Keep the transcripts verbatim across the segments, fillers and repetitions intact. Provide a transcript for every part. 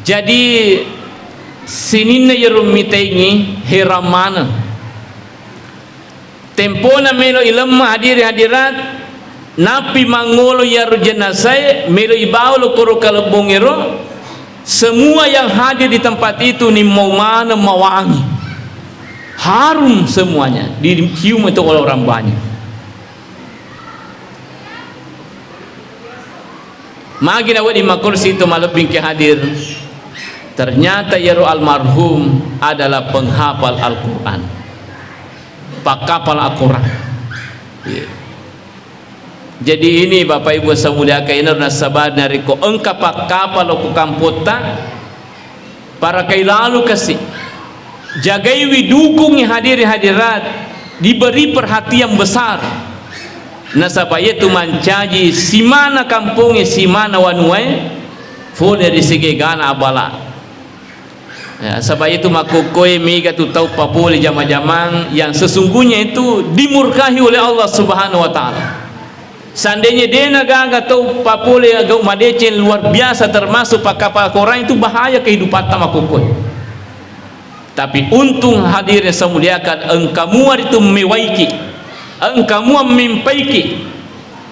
Jadi, sininna iyaro mitaingi herang maneng. Tempona melo ilemma hadiri hadirat, nappi mangolo iyaro jenasae melo ibawa lo koro kalebbongngero, semua yang hadir di tempat itu nimmau maneng mawangi. Harum semuanya, dicium itu oleh orang banyak. Magi nawedding makkorsi to malebbingki hadir. Ternyata iyaro almarhum adalah penghafal Al-Quran. Pakkapal Al-Quran. Iya. Jadi ini Bapak Ibu saya muliakan, ini nasaba narekko engka pakkapal ko kampotta, parakai lalu kasi. Jagaiwi, dukungi hadiri hadirat, diberi perhatian besar. Nasaba iyatu mancaji simana kampongnge, simana wanuae, fole ri segegana abala. Ya, saba itu makkokkoe mega tu tau papole jama-jamang yang sesungguhnya itu dimurkahi oleh Allah Subhanahu wa Ta'ala. Seandainya dena gaga tau papole gau madeceng luar biasa, termasuk pakkapal Korang, itu bahaya kehidupatta makkokkoe. Tapi untung hadirin saya muliakan, engka mua ritu mewaiki, engka mua mimpaiki,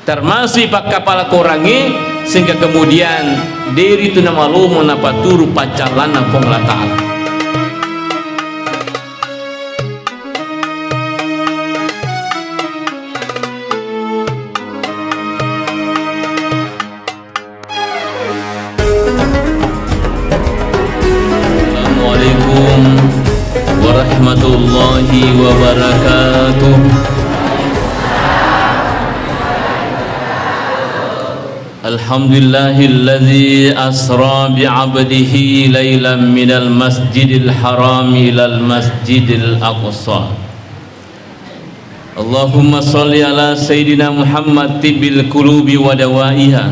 termasuk pakkapal Korangnge, sehingga kemudian deri tu namalomo napaturu paccallanna Puang Allah Ta'ala. Assalamualaikum warahmatullahi wabarakatuh. Alhamdulillahilladzi asra bi'abdihi lailan minal masjidil haram ilal masjidil aqsa. Allahumma shalli ala Sayyidina Muhammad tibbil qulubi wa dawaiha,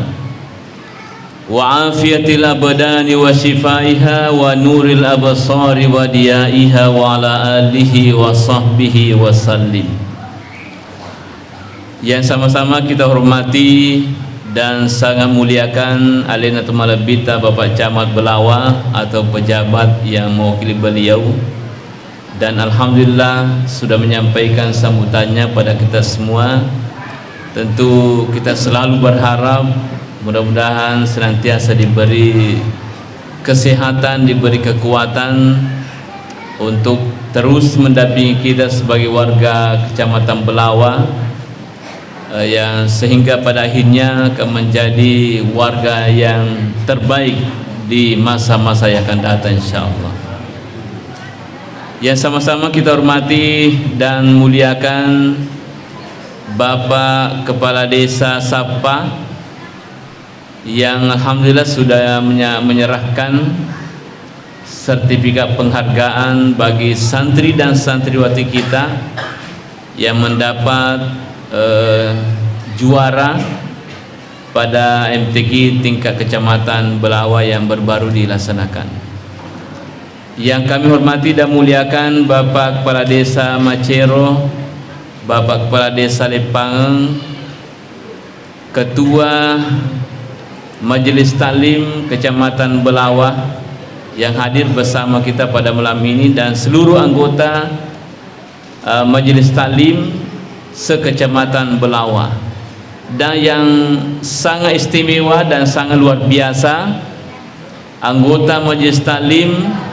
wa afiyatil abdani wa shifaiha, wa nuril absari wa diyaiha, wa ala alihi wa sahbihi wa sallim. Yang sama-sama kita hormati dan sangat muliakan alena tu malebbita Bapak Camat Belawa atau pejabat yang mewakili beliau. Dan alhamdulillah sudah menyampaikan sambutannya pada kita semua. Tentu kita selalu berharap mudah-mudahan senantiasa diberi kesehatan, diberi kekuatan untuk terus mendampingi kita sebagai warga Kecamatan Belawa, eh, yang sehingga pada akhirnya akan menjadi warga yang terbaik di masa-masa yang akan datang, insya Allah. Yang sama-sama kita hormati dan muliakan Bapak Kepala Desa Sappa yang alhamdulillah sudah menya-, menyerahkan sertifikat penghargaan bagi santri dan santriwati kita yang mendapat, eh, juara pada M T Q tingkat Kecamatan Belawa yang baru-baru dilaksanakan. Yang kami hormati dan muliakan Bapak Kepala Desa Macero, Bapak Kepala Desa Lepangeng, Ketua Majelis Taklim Kecamatan Belawa yang hadir bersama kita pada malam ini, dan seluruh anggota, eh, Majelis Taklim se-Kecamatan Belawa. Dan yang sangat istimewa dan sangat luar biasa, anggota Majelis Taklim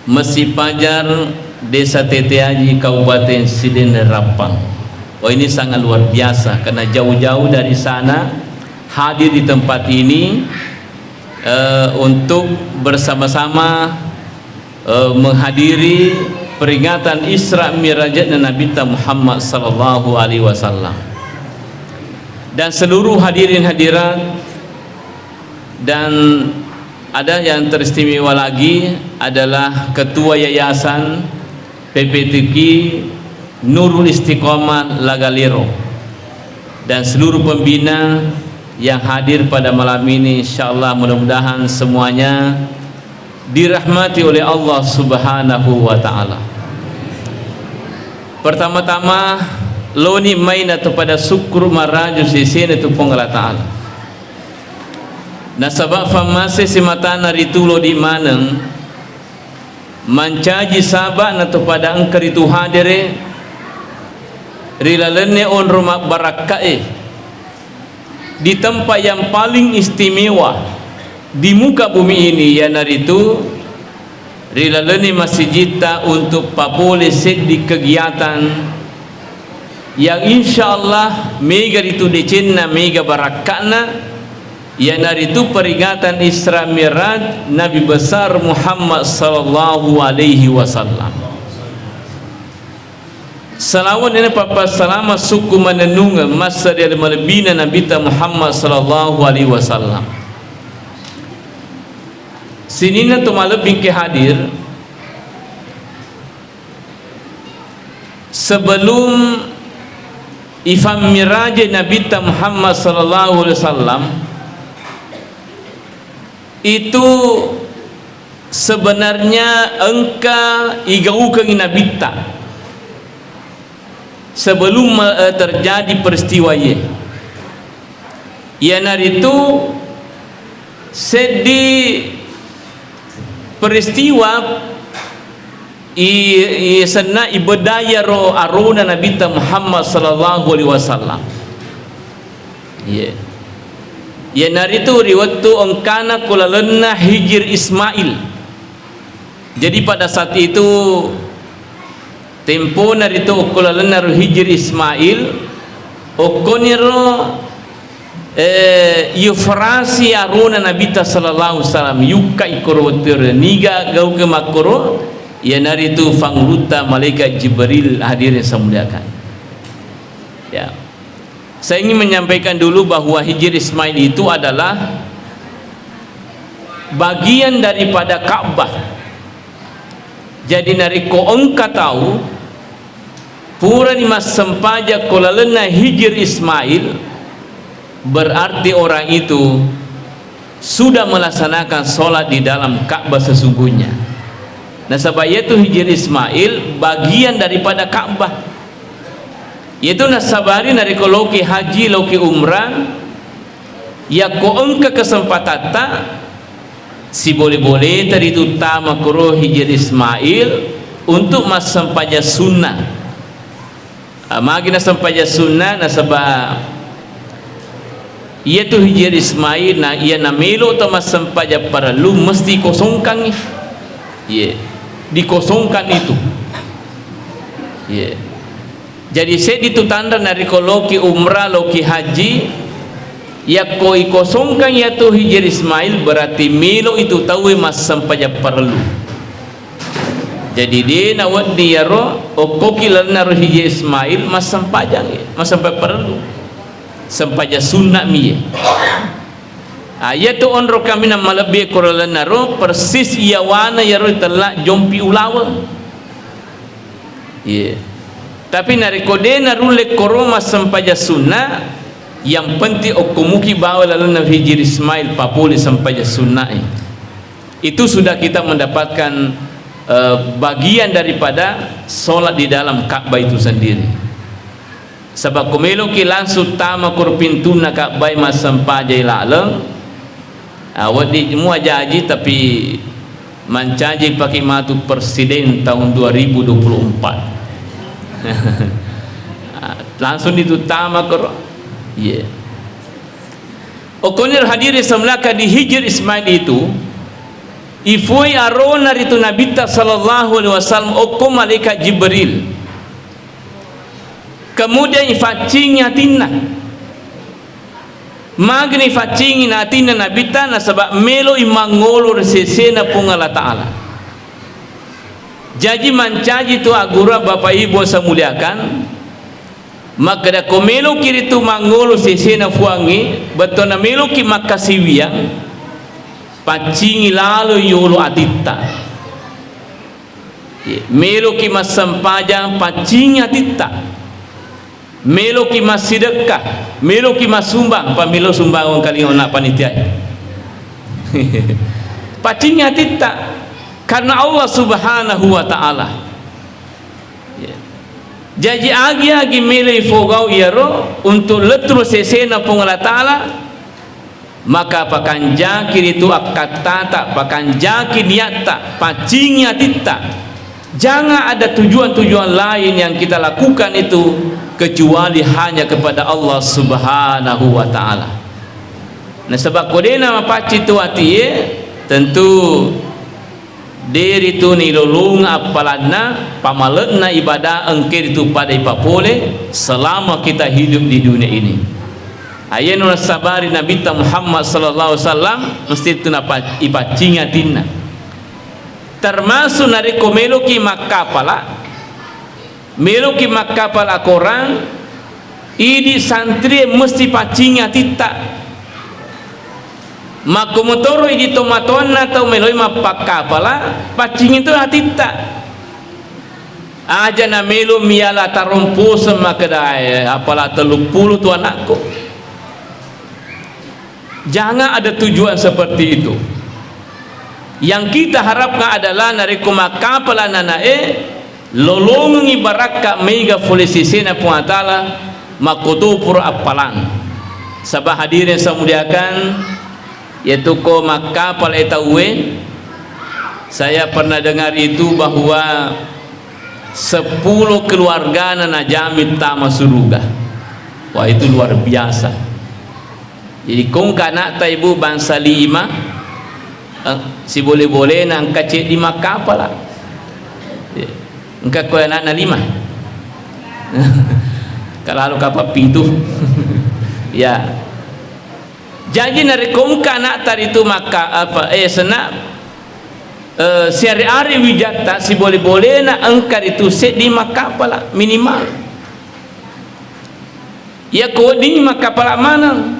Messi Pajar, Desa Tete Aji, Kabupaten Sidenreng Rappang. Oh, ini sangat luar biasa karena jauh-jauh dari sana hadir di tempat ini, eh, untuk bersama-sama, eh, menghadiri peringatan Isra Mi'rajna Nabitta Muhammad sallallahu alaihi wasallam. Dan seluruh hadirin hadirat, dan ada yang teristimewa lagi adalah Ketua Yayasan P P T Q Nurul Istiqomah Lagalero dan seluruh pembina yang hadir pada malam ini. Insyaallah, mudah-mudahan semuanya dirahmati oleh Allah Subhanahu wa Ta'ala. Pertama-tama, loni maina tu pada syukur maraju sesena tu Puang Allah Ta'ala. Nasaba fammase simatana ritu lodi maneng, mancaji saba natopada engka ritu hadere ri lalenne onro mabbarakkae di tempat yang paling istimewa di muka bumi ini, iyanaritu ri lalenni masijitta untuk papole seddi kegiatan yang insya Allah mega ritu decenna, mega barakka'na, iyanaritu peringatan Isra Mi'raj Nabi besar Muhammad sallallahu alaihi wasallam. Salawat dan pappasalama sukku manennungeng massa ri malebbina Nabitta Muhammad sallallahu alaihi wasallam. Sininna to malebbi engke hadir, sebelum ifammiraje Nabitta Muhammad sallallahu alaihi wasallam, itu sebenarnya engka igaukengi Nabitta sebelum, eh, terjadi peristiwa iye. Iyanaritu seddi peristiwa i, i senna ibedayaro arona Nabitta Muhammad sallallahu alaihi wasallam. Iye. Iyanaritu ri wettu engkana ko lalenna Hijir Ismail. Jadi pada saat itu, tempona ritu okko lalenna ro Hijir Ismail, okkoniro, eh, Yufrasi arona Nabitta sallallahu alaihi wasallam, yukka ikkoro wettu ero, niga gauke makkoro, iyanaritu fangurutta malaikat Jibril, hadirin saya muliakan. Ya. Saya ingin menyampaikan dulu bahwa Hijir Ismail itu adalah bagian daripada Ka'bah. Jadi, narekko engka tau purani massempajang ko lalenna Hijir Ismail, berarti orang itu sudah melaksanakan sholat di dalam Ka'bah sesungguhnya. Nasaba iyatu Hijir Ismail bagian daripada Ka'bah. Iyatu nasabari narekko loki haji, loki umrah, yakko engka kesempatatta, sibole-boleta ritu tama koro Hijir Ismail untuk massempajang sunnah. Ah, magi nassempajang sunnah, nasaba iyatu Hijir Ismail, na iya namelo to massempajang parellu, mesti ikosongkangngi. Iye, dikosongkan itu. Iye. Jadi, seddi tu tanra narekko loki umrah, loki haji, yakko ikosongkan iyatu Hijir Ismail, berarti melo itu tauwe massempajang parellu. Jadi, de nawedding iyaro okkoki lalenna ro Hijir Ismail massempajang, massempajang parellu. Sempajang sunnah mi iye. Ah, iyatu onro kaminang malebbi ko lalenna ro, persis iyawana iyaro itella jompi ulaweng. Iya. Tapi narekko de narulle koro massempajang sunnah, yang penting okko muki bawa lalenna Hijir Ismail papole sempajang sunnah. Itu sudah kita mendapatkan, eh, bagian daripada sholat di dalam Ka'bah itu sendiri. Saba ko meloki langsung tama koro pintunna Ka'bah massempajang laleng, ah, wedding mua jaji, tapi mancaji pake matu presiden tahun dua ribu dua puluh empat. Ah, langsung itu tama koro. Iya. Okkoniro hadirin samlaka di Hijir Ismail itu, ifoi arona ritu Nabitta sallallahu alaihi wasallam okko malaikat Jibril. Kemudian ifaccingi atinna. Magni ifaccingi na atinna Nabitta nasaba meloi mangolo ri sesena Puang Allah Ta'ala. Jaji mancaji tu agura Bapak Ibu saya muliakan, makkeda ko meloki ritu mangolo sesena Puangnge, bettuanna meloki makkasiwiang, paccingi lalo yolo atitta. Ye, meloki massempajang, paccingi atitta. Meloki massidekka, meloki massumbang, pa melo sumbang wong kalinga onna panitia. Paccingi atitta karena Allah Subhanahu wa Ta'ala. Ye. Jaji agi-agi melo ifogau iyaro untuk lettu sesena Puang Allah Ta'ala, Maka pakanjaki ritu akkattata, pakanjaki niatta, paccingi atitta. Jangan ada tujuan-tujuan lain yang kita lakukan itu kecuali hanya kepada Allah Subhanahu wa Ta'ala. Nasaba ko de'na mapaccing tu atie, tentu de' ritu nilolonga appalanna, pamale'na ibadah engka ritu pada ipapole selama kita hidup di dunia ini. Ayanu nasabari Nabitta Muhammad sallallahu alaihi wasallam, mesti tu napa-, ipaccingi atinna. Termasuk narekko meloki makkapala, meloki makkapala Korang, idi santri mesti paccingi atitta. Makko motoro idi tomatoanna tau meloi mappakkapala, paccingi tu atitta. Aja namelo miala taromposeng makkeda, "Eh, apala telluppulo tu anakku." Jangan ada tujuan seperti itu. Yang kita harapkan adalah narekko makkapala nanae, lolongengngi barakka mega fole sesena Puang Allah Ta'ala, makkoto pura appalang. Saba hadirin saya muliakan, yaitu ko makkapala e tauwe, saya pernah dengar itu bahwa sepuluh keluargana najamin tama suruga. Wah, itu luar biasa. Jadi, ko engka anakta, Ibu, bangsa lima, eh, sibole-bolena engka ceddi makkapala. Ya. Engka ko anakna lima. Kalalu kapang pitu. Ya. Jaji, narekko engka anakta ritu makka-, apa, eh, senna, eh, siare-are wijatta, sibole-bolena engka ritu seddi makkapala minimal. Iya ko wedding makkapala maneng.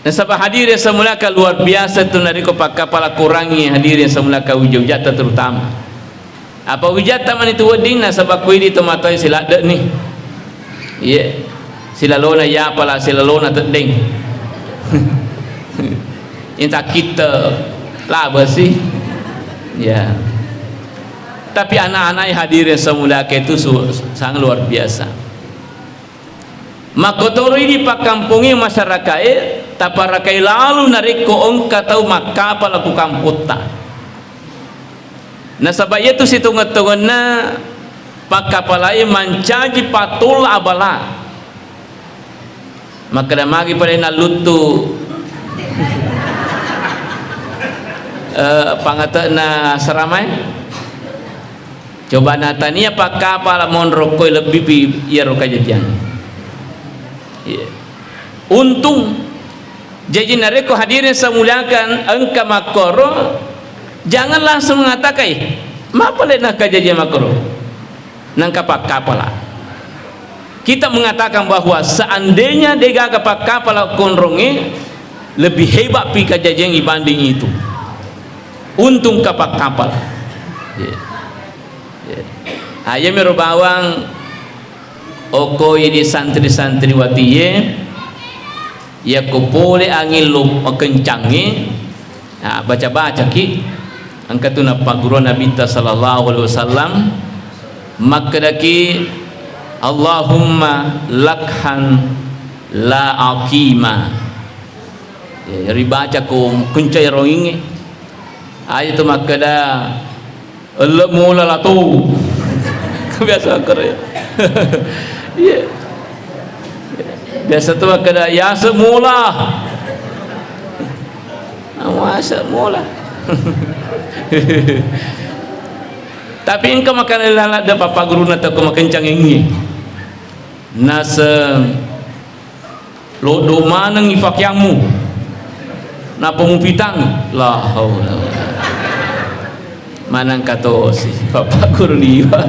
Nasaba hadirin semulaka luar biasa tu narekko pakkapala kurangi hadirin semulaka wija-wijatta terutama. Apa wijatta mani tu wedding nasaba ko idi tomatoe siladde ni. Iye. Silalona yapala, silalona teddeng. Inta kitte labesi. Ya. Tapi anak-anak hadirin semulaka itu su-, sangat luar biasa. Makkotoro idi pakkampongnge masyarakae, taparakai lalu narekko engka tau makkapala ku kampotta. Nasaba iyatu sitongeng-tongenna pakkapalae mancaji pattolla abala. Makkeda magi pada nalluttu, eh, pangate'na seramae. Coba natania pakkapala monro koi lebbi pi iyaro kajajiang. Iya. Untung. Jaji narekko hadirin saya muliakan engka makkoro, jangan langsung mengatakan, "Eh, mapale na kajajiang makkoro?" Nangka pakkapala. Kita mengatakan bahwa seandainya degaga pakkapala konronge, lebih hebat pi kajajiang ibanding itu. Untung ka pakkapala. Iya. Iya. Ah, iyamiro bawang okko idi santri-santri watie, yakko pole angin lo makencangnge, ah, baca-bacaki, engka tu nappagguruang Nabitta sallallahu alaihi wasallam, makkedaki, "Allahumma lakhan la aqima." Ya, ribaca ko kencai rongingnge. Aja tu makkeda, "Elle mola latu." Biasa makkeda, ya. Iya. Biasa tu makkeda, "Yase mola." Awase mola. Tapi engka makkeda laleng de pappaguruna tau ko makencang engi. Naseng Loddo maneng ifakeammu. Nappa mupitang. La haula wala. Maneng katosi. Bapak guru liwa.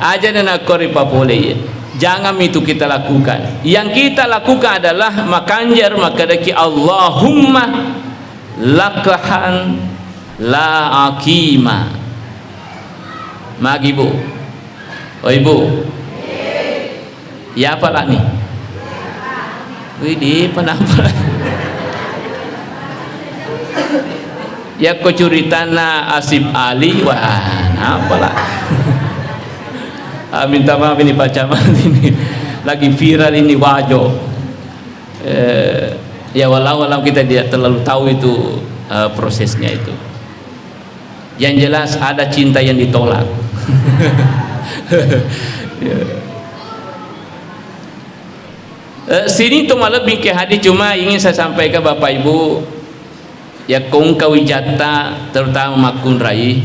Aja na nakko ripapole iye. Jangan itu kita lakukan. Yang kita lakukan adalah makanjar makkedaki Allahumma lakahan la akima. Magi, Bu? Oi, Bu. Iya apa lani? Widi, penapa? Yakko curitana Asip Ali, wah, apa lah? Ah, minta maaf ini Pak Camat ini. Lagi viral ini Wajo. Eh, ya, walau, walau kita tidak terlalu tahu itu, eh, prosesnya itu. Yang jelas ada cinta yang ditolak. Ya. Eh, sini tu malebbi ke hadir, cuma ingin saya sampaikan Bapak Ibu, ya, kongka wijatta, terutama makkunrai,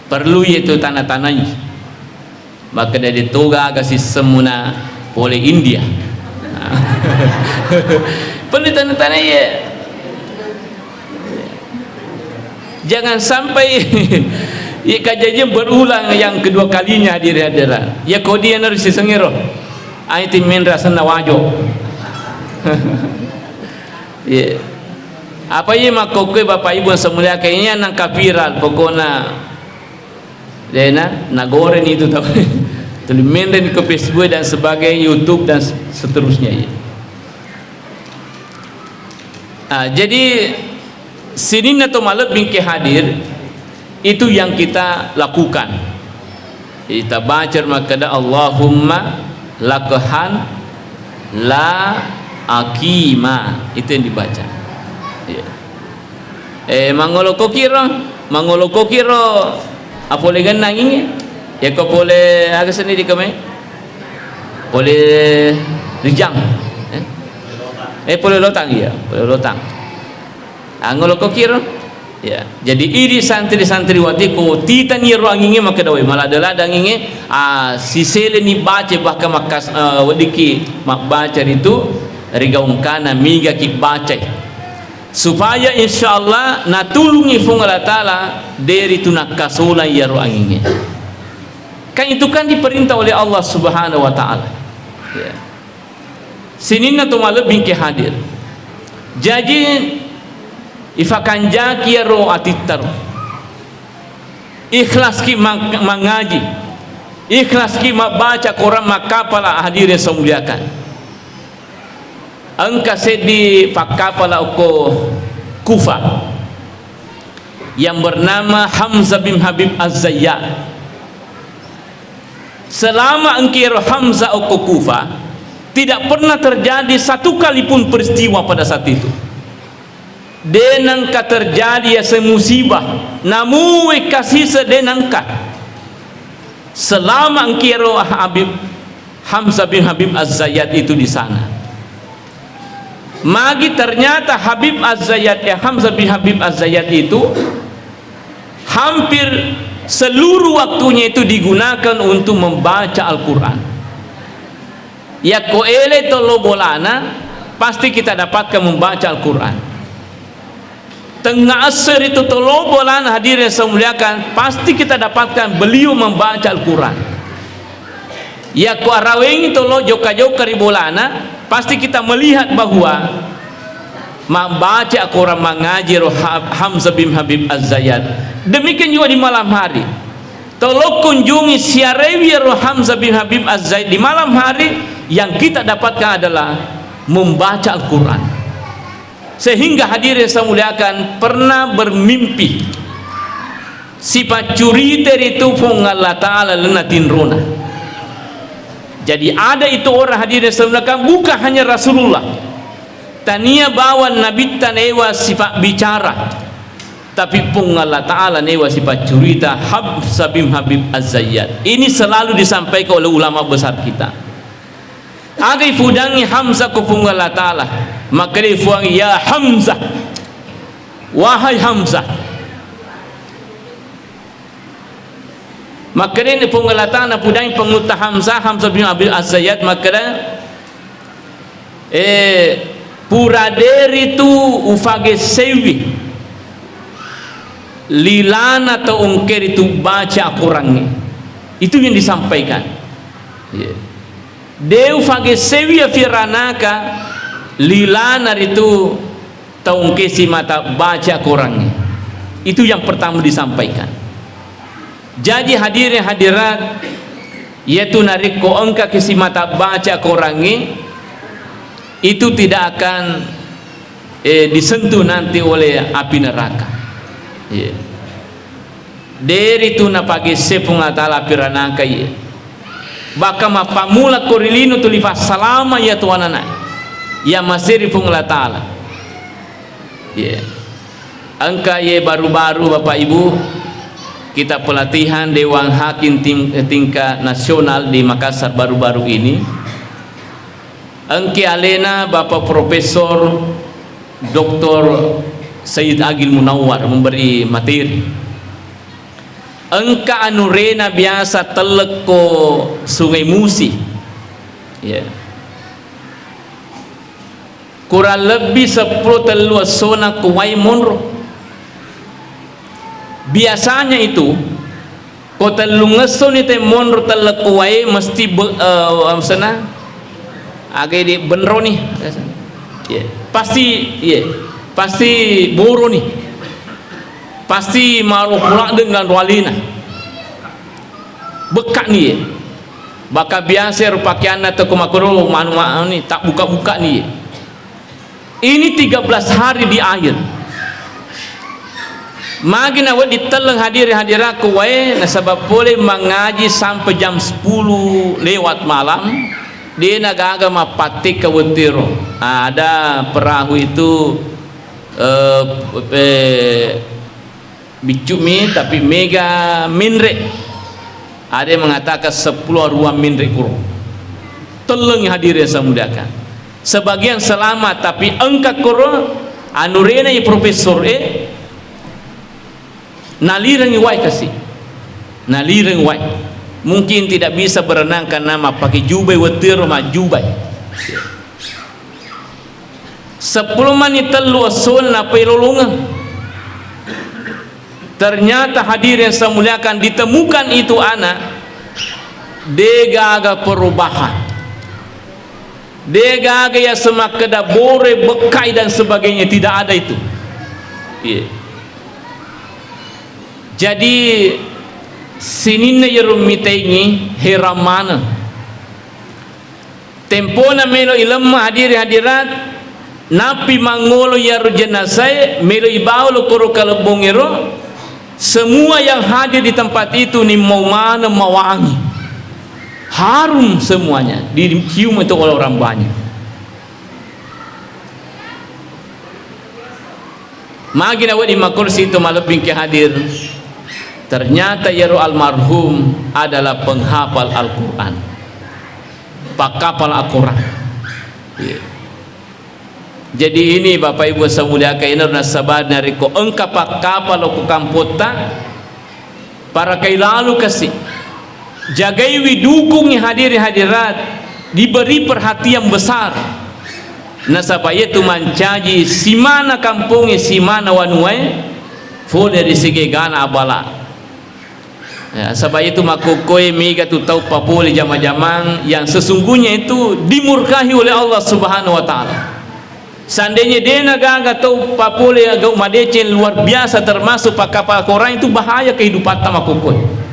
perlu itu tanah-tanah. Makkeda de toga aga sissemmuna pole India. Perlu tanda-tanda, iya. Jangan sampai, iya, kejadian berulang yang kedua kalinya hadir hadirat. Ya, kodi yang harus disengero. Aiti menra senna wajo. Iya. Apa iya makkokkoe Bapak Ibu yang saya muliakan, ini yang nang kapiral pokokna. Dena, nagoreng itu tau. Tuli menreng ko Facebook dan sebagainya, YouTube dan se-, seterusnya, iya. Ah, jadi, sininna to malebbi ke hadir, itu yang kita lakukan. Kita baca makkeda, "Allahumma lakhan la akima." Itu yang dibaca. Iya. Eh, mangolo kokiro, mangolo kokiro, apole gennanginge? Yako pole aga seni di kame? Pole rijang. Eh? Eh, pole lotang, iya, pole lotang. Angolo kokiro? Ya. Jadi, idi santri-santriwati ko titani ro anginge makkeda, "Woi, malada-lada anginge, ah, siseleni baca bahkan makkas-, eh, weddikki mabbaca ritu, rigaungkana migaki bacai." Supaya insyaallah natulungi Fuang Allah Ta'ala de ritu nakkasolang iyaro anginge. Kan itu kan diperintah oleh Allah Subhanahu wa Ta'ala. Ya. Sininna to malebbi ke hadir. Jaji, ifakanjaki iyaro atittaro. Ikhlaski mang-, mangaji. Ikhlaski mabbaca Quran, makkapala, hadirin saya muliakan. Engka seddi pakkapala okko Kufa yang bernama Hamzah bin Habib Az-Zayyat. Selama engkiro Hamzah okko Kufa, tidak pernah terjadi satu kali pun peristiwa pada saat itu. De nengka terjadi yaseng musibah, namui kasise de nengka. Selama engkiro Habib Hamzah bin Habib Az-Zayyat itu di sana. Magi ternyata Habib Az-Zayyat, ya, Hamzah bin Habib Az-Zayyat itu hampir seluruh waktunya itu digunakan untuk membaca Al-Quran. Yakko ele tollo bolana, pasti kita dapatkan membaca Al-Quran. Tengnga esso ritu tollo bolana, hadirin yang saya muliakan, pasti kita dapatkan beliau membaca Al-Quran. Yakko arawengi tollo jokka-jokka ri bolana, pasti kita melihat bahwa membaca Al-Quran, mangaji ro Ha-, Hamzah bin Habib Az-Zayyat. Demikian juga di malam hari. Tollo kunjungi siarewi ro Hamzah bin Habib Az-Zayyat di malam hari, yang kita dapatkan adalah membaca Al-Quran. Sehingga hadirin saya muliakan, pernah bermimpi sipaccurita ritu Puang Allah Ta'ala lalenna tinrona. Jadi ada itu orang, hadirin saya muliakan, bukan hanya Rasulullah. Tania bawang Nabitta naewa sifat bicara. Tapi Puang Allah Ta'ala naewa sipaccurita Hamzah bin Habib Az-Zayyat. Ini selalu disampaikan oleh ulama besar kita. Aga ipudangngi Hamzah ko Puang Allah Ta'ala? Makkeda Puang, "Ya Hamzah, wahai Hamzah." Makkedani Puang Allah Ta'ala napudangngi pangulutta Hamzah, Hamzah bin Abi Az-Zayyat, makkeda, "Eh, pura de ritu ufagessewi lilana tau engke ritu baca Akorangnge." Itu yang disampaikan. Iya. De ufagessewi apiranaka lilana ritu tau engke simata baca Akorangnge. Itu yang pertama disampaikan. Jadi hadirin hadirat, yaitu narekko engkaki simata baca Akorangnge, itu tidak akan, eh, disentuh nanti oleh api neraka. Iya. De ritu napagesse Puang Allah Ta'ala api ranaka iye. Bahkan mappammula ko ri lino tuli passalama iya tuanana. Iya masiri Puang Allah Ta'ala. Iya. Engka iye baru-baru, Bapak Ibu, kita pelatihan Dewan Hakim tim-, tingkat nasional di Makassar baru-baru ini. Engki alena Bapak Profesor Doktor Sayyid Agil Munawar memberi materi. Engka anurena biasa tellekko Sungai Musi. Ya. Kurang lebbi seppulo tellu essona ko wai monro. Biasanya itu, ko tellung essoni te monro tellekko wae, mesti be-, eh, maksudna, aga di benroni. Iya. Pasti, iya. Pasti boroni. Pasti maro pula dengan walina. Bekka ni, iya. Baka biasa ro pakeanna teko makoro manu ma-, ni, tak buka-buka ni, iya. Ini tiga belas hari di air. Magi nawedding telleng hadiri-hadirakku wae, nasaba pole mangaji sampai jam sepuluh lewat malam, de nagaga mappattekka wettuero. Ada perahu itu, eh, eh, Biccu mi, tapi mega menre. Ada yang mengatakan sepuluh aruang menre kuro. Telleng hadirin yang saya muliakan. Sebagian selamat, tapi engka kuro, anurena i profesor e, nalirengi wai kasi. Nalirengi wai. Mungkin tidak bisa berenang karena mappake jubai, wettuero majjubai. Seppulo mani tellu essona napailolongeng. Ternyata hadirin yang saya muliakan, ditemukan itu anak, degaga perubahan. Degaga ya semakkeda bore, bekkai dan sebagainya, tidak ada itu. Iya. Jadi, sininna iyaro mitaingi heran maneng. Tempona melo ilemma hadiri hadirat, nappi mangolo iyaro jenasae, melo ibawa lo koro kalebbongngero, semua yang hadir di tempat itu nimmau maneng mawangi. Harum semuanya, dicium itu oleh orang banyak. Magi nawedding makkorsi itu malebbingki hadir. Ternyata iyaro almarhum adalah penghafal Al-Quran. Pakkapal Al-Quran. Iya. Jadi ini Bapak Ibu saya muliakan, ini nasaba narekko engka pakkapal ko kampotta, parakai lalu kasi. Jagaiwi, dukungi hadiri hadirat, diberi perhatian besar. Nasaba iyatu mancaji simana kampongnge, simana wanuae, fole ri segegana abala. Ya, saba iyatu makkokkoe mega tu tau papole jama-jamang yang sesungguhnya itu dimurkahi oleh Allah Subhanahu wa Ta'ala. Seandainya dena gaga tau papole gau madeceng luar biasa, termasuk pakkapal Quran, itu bahaya kehidupatta makkokkoe.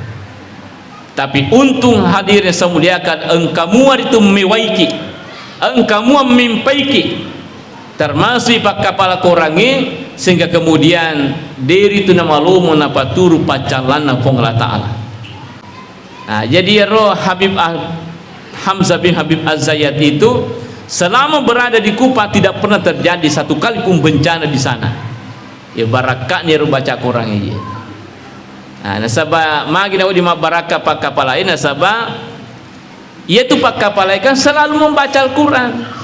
Tapi untung hadirin saya muliakan, engka mua ritu mewaiki, engka mua mempaiki, termasuk pakkapal Qurangnge, sehingga kemudian deri tu namalomo napaturu paccallanna Puang Allah Ta'ala. Nah, jadi ero Habib Ah-, Hamzah bin Habib Az-Zayyat itu selama berada di Kufa tidak pernah terjadi satu kali pun bencana di sana. Ya, barakka'ni ero baca Quran iya. Nah, nasaba magi nawedding mabbarakka pakkapalae, nasaba iyatu pakkapalae kan selalu membaca Al-Quran.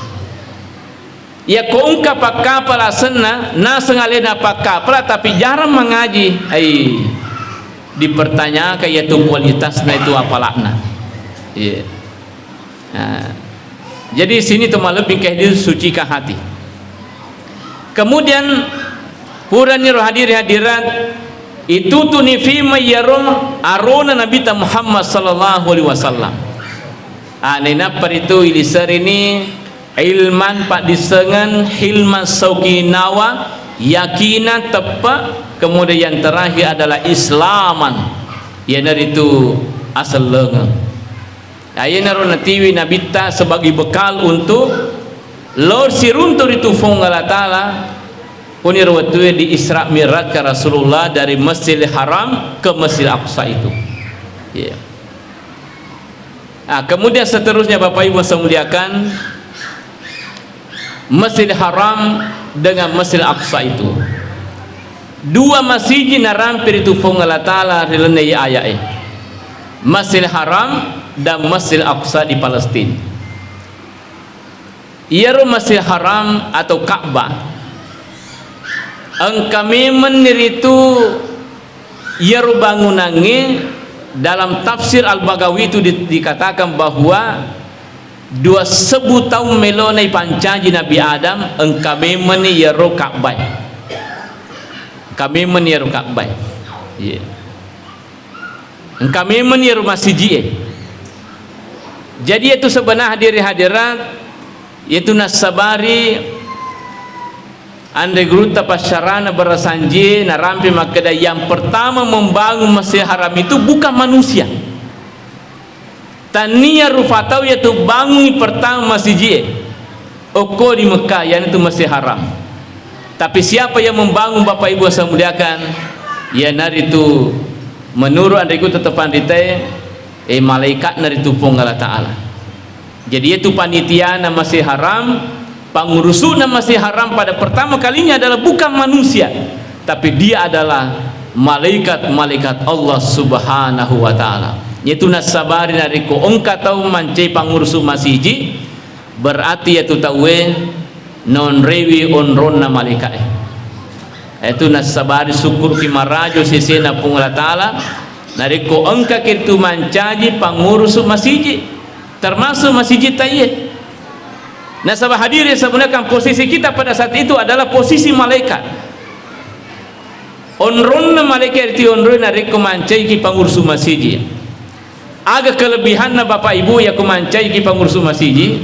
Iya ko engka pakkapala asenna, naseng alena pakkapala, tapi jarang mangaji. Ai, dipertanyakan iyatu kualitasna itu apala'na. Iya. Nah, jadi sini tu malebbi engka hadir sucikan hati. Kemudian, puraniro hadiri hadirat, itutuni fima iyaro arona Nabitta Muhammad sallallahu alaihi wasallam. Ah, nainappa ritu iliserini ilman paddissengen, hilman saukinawa, yakina teppe, kemudian yang terakhir adalah islaman, iyanaritu asellengeng. Nah, iyanaro natiwi Nabitta sebagai bekal untuk lao siruntu ritu Puang Allah Ta'ala, kuniro wettue di Isra Mi'rajka Rasulullah dari Masjidil Haram ke Masjidil Aqsa itu. Iya. Nah, kemudian seterusnya, Bapak Ibu saya muliakan, Masjidil Haram dengan Masjidil Aqsa itu. Dua masiji narampe ritu Puang Allah Ta'ala ri lalenna iye aya'e. Masjidil Haram dan Masjidil Aqsa di Palestina. Iyaro Masjidil Haram atau Ka'bah, engka memenni ritu iyaro bangunangnge. Dalam tafsir Al-Baghawi itu di-, dikatakan bahwa dua sebbu taung melona ipancaji Nabi Adam, engka memenni iyaro Ka'bah. Engka memenni iyaro Ka'bah. Iya. Engka memenni iyaro masiji'e. Jadi, itu sebenarnya hadirin hadirat, itu nassabari anre gurutta passarana barasanjie narampe makkeda, yang pertama membangun Masjid Haram itu bukan manusia. Tania rupa tau iya tu bangungi pertama masiji'e. Okko di Mekah, iyanatu Masjid Haram. Tapi siapa yang membangun, Bapak Ibu yang saya muliakan? Iyanaritu menurut anre gurutta panritae, eh, malaikatna ritu Puang Allah Ta'ala. Jadi, itu panitiana Masjid Haram, pangurusuna Masjid Haram pada pertama kalinya adalah bukan manusia, tapi dia adalah malaikat-malaikat Allah Subhanahu wa Ta'ala. Itu nassabari narekko engka tau mancai pangurusu masiji, berarti iyatu tauwe naonroiwi onronna malaika'e. Itu nassabari sukkuruki marajo sesena Puang Allah Ta'ala, narekko engkaki ritu mancaji pangurusu masiji, termasuk masiji taiye. Nasaba hadirin yang saya muliakan, posisi kita pada saat itu adalah posisi malaikat. Onronna malaika ritu onroi narekko mancaiki pangurusu masiji. Aga kelebihanna Bapak Ibu yakko mancaiki pangurusu masiji?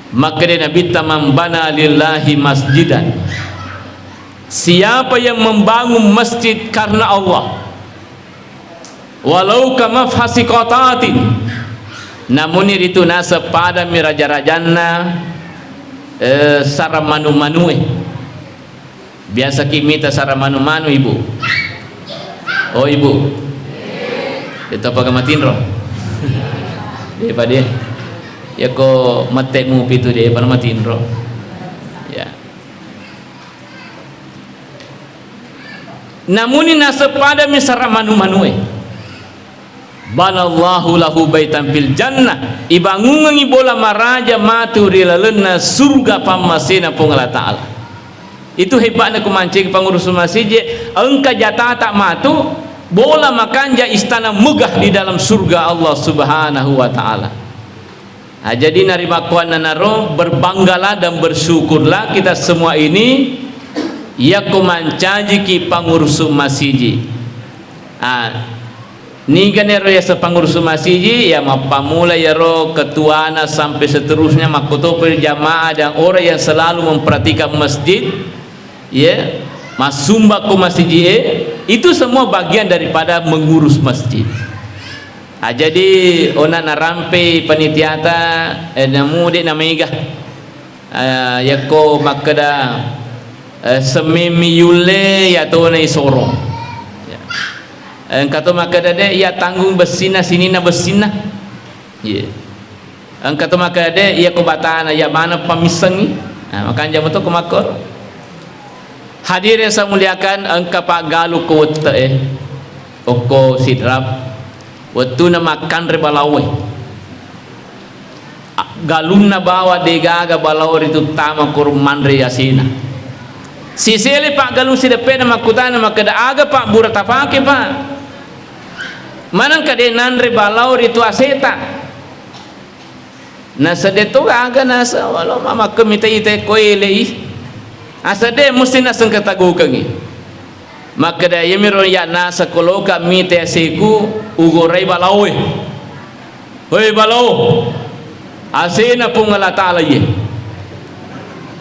Makkeda Nabitta, "Man bana lillahi masjidan." Siapa yang membangun masjid karena Allah, walau ka mafhasi qatatin, namuni ritu naseng padami raja-rajanna, eh, sarang manu-manue. Biasaki mita sarang manu-manu, Ibu? Oh, Ibu. Itu apa matinro? Dia pada. Yakko mette mupi tu dia pada matinro. Ya. Namuni naseng padami sarang manu-manue. Banallahu lahu baitan fil jannah, ibangungengngi bola maraja matu ri lalenna surga pammasena Puang Allah Ta'ala. Itu hebatna ku mancaiki pangurusu masiji, engka jatata matu bola makanja istana megah di dalam surga Allah Subhanahu wa Ta'ala. Nah, jadi narimakkuannanaro, berbanggalah dan bersyukurlah kita semua ini yakko mancajiki pangurusu masiji. Ah, niga nero yaseng pangurusu masiji, ya mappammula yaro ketuana sampai seterusnya, makkotopa jamaah dan orang yang selalu memperhatikan masjid, ya, massumba ko masiji e, itu semua bagian daripada mengurus masjid. Ah, jadi ona narampe panitiata, eh, namu de namega. Eh, yakko makkeda, eh, semmemmi yulle, iyatona isoro. Ya. Eh, engka to makkeda, de, iya tanggung bessinna, sininna bessinna. Iya. Engka to makkeda, de, iya ko batana, iya maneng pamissengngi. Nah, makanja meto ko makkoro. Hadirin yang saya muliakan, engka paggalu ko wette'e, okko Sidrap, wettuna makkanre balaoe. A-, galunna bawa degaga balao ritu tama koro manre asena. Sisele paggalung sideppena makkutana makkeda, "Aga pabbura tapake, Pak?" Manengka de nanre balao ritu aseta. Nasedde to gaga nasa, walo ma-, makkemita ita ko elei. Asedde musti nasengka tagokengi. Makkeda, "Iyamiro ya nasa koloka mita aseku, ugorai balaoe." Hoi balao, asena Puang Allah Ta'ala iye.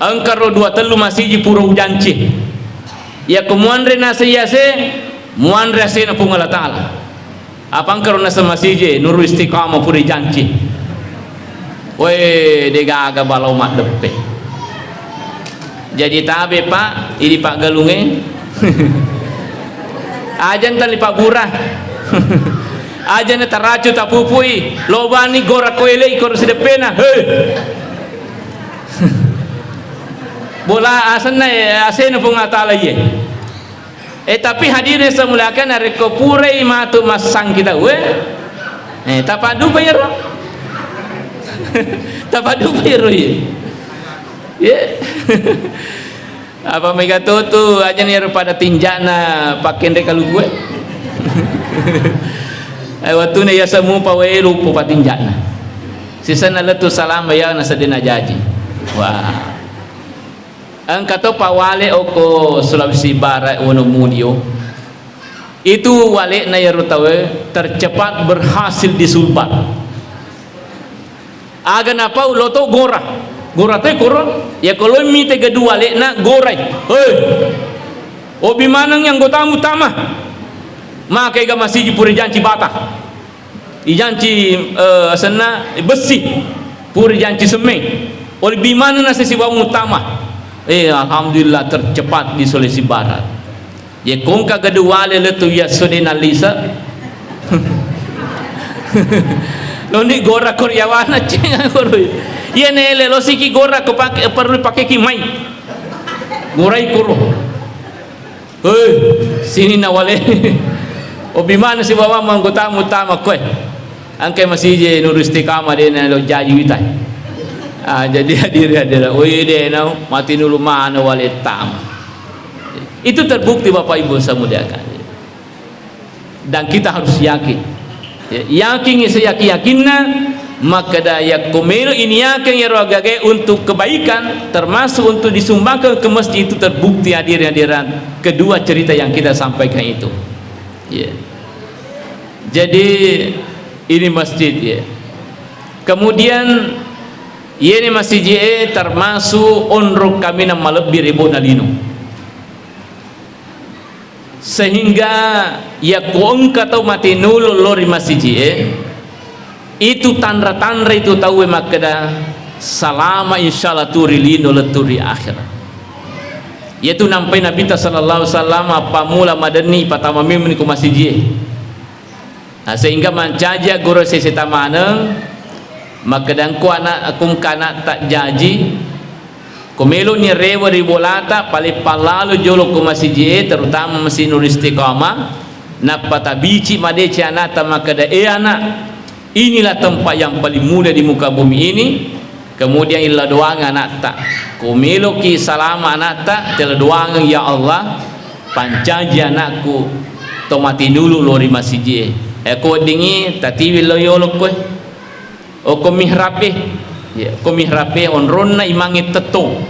Engkaro dua tellu masiji pura ujanci. Yakko muanre nasa iyase, muanre asena Puang Allah Ta'ala. Apa engkaro nasa masiji, Nurul Istiqamah pura janci. Woi, degaga balao maddeppe. Jadi tabe, Pak, idi paggalunge. Ajang tali pabbura. Ajang taracu tapupui. Lobani gora koelei koro sideppena. Hei. Bola asenna, eh, asena Puang Allah Taala iye. Eh, tapi hadirin saya muliakan, narekko purai matu massangki tau, eh, eh, tapaddupa iyaro. Tapaddupa iyaro, iye. Iye. Apa mega to tu, aja ni ero pada tinjana pakende kaluku e. Eh, wattuna iya semu pa wae lupa patinjana. Sisenna lettu salama iya na sedena jaji. Wah. Engka to pawale oko Sulawesi Barat, Wonomulyo. Itu wale'na iyaro tauwe tercepat berhasil di Sulbar. Aga napau lo to gora. Gora to koro, ya kalau mite gedung wale'na gorai. Hei. Obi maneng yang gotamu tama. Makai ga masiji pura janci bata. Ijanci, eh, asenna bessi, pura janci semmeng. Oleh bimana nasi sibawa utama. Eh, alhamdulillah tercepat di Sulawesi Barat. Ye kongka gadu wale letu ya sode nalisa. Loni gora Koreawana cenga koro. Ye nele lo siki gora ko pake, perlu pake ki mai. Gorai koro. Hei, sini na wale. Obi mana si bawang manggotamu tama koe. Angkai masije Nurul Istiqamah de na lo jaji witai. Ah, jadi hadir hadir. Oi de na mati nulu mana wale tama. Itu terbukti Bapak Ibu saya muliakan. Dan kita harus yakin. Ya, yakin seyakin-yakinna, makkeda yakko melo iniakeng iyaro agaga untuk kebaikan, termasuk untuk disumbangkan ke masjid, itu terbukti hadir hadiran kedua cerita yang kita sampaikan itu. Ya. Jadi ini masjid ya. Kemudian ini masjid ya termasuk onrong kami nang malebbi ribu nalino. Sehingga yakko engka tau mati nulu lo ri masiji'e, itu tanra-tanra itu tauwe makkeda salama insyaallah tu ri lino lettu ri akhirat. Yaitu nampai Nabitta sallallahu alaihi wasallam appamula madenni patama memeng ko masiji'e. Nah, sehingga mancaji agguru seseta maneng, makkeda engko ana-, engka anatta jaji, ko meloni rewe ri bolata, pale pallalo jolo ko masiji'e, terutama Masjid Nurul Istiqamah, nappa tabici madeceng anatta makkeda, "Eh, anak, inilah tempat yang paling mulia di muka bumi ini." Kemudian illa doang anatta. Ko meloki salama anatta, tela doang, "Ya Allah, pancaji anakku to mati dulu lo ri masiji'e." Eh, ko weddingi tatiwi lo yolo koe. Okko mihrabe. Ya, ko mihrabe onronna imange tettong.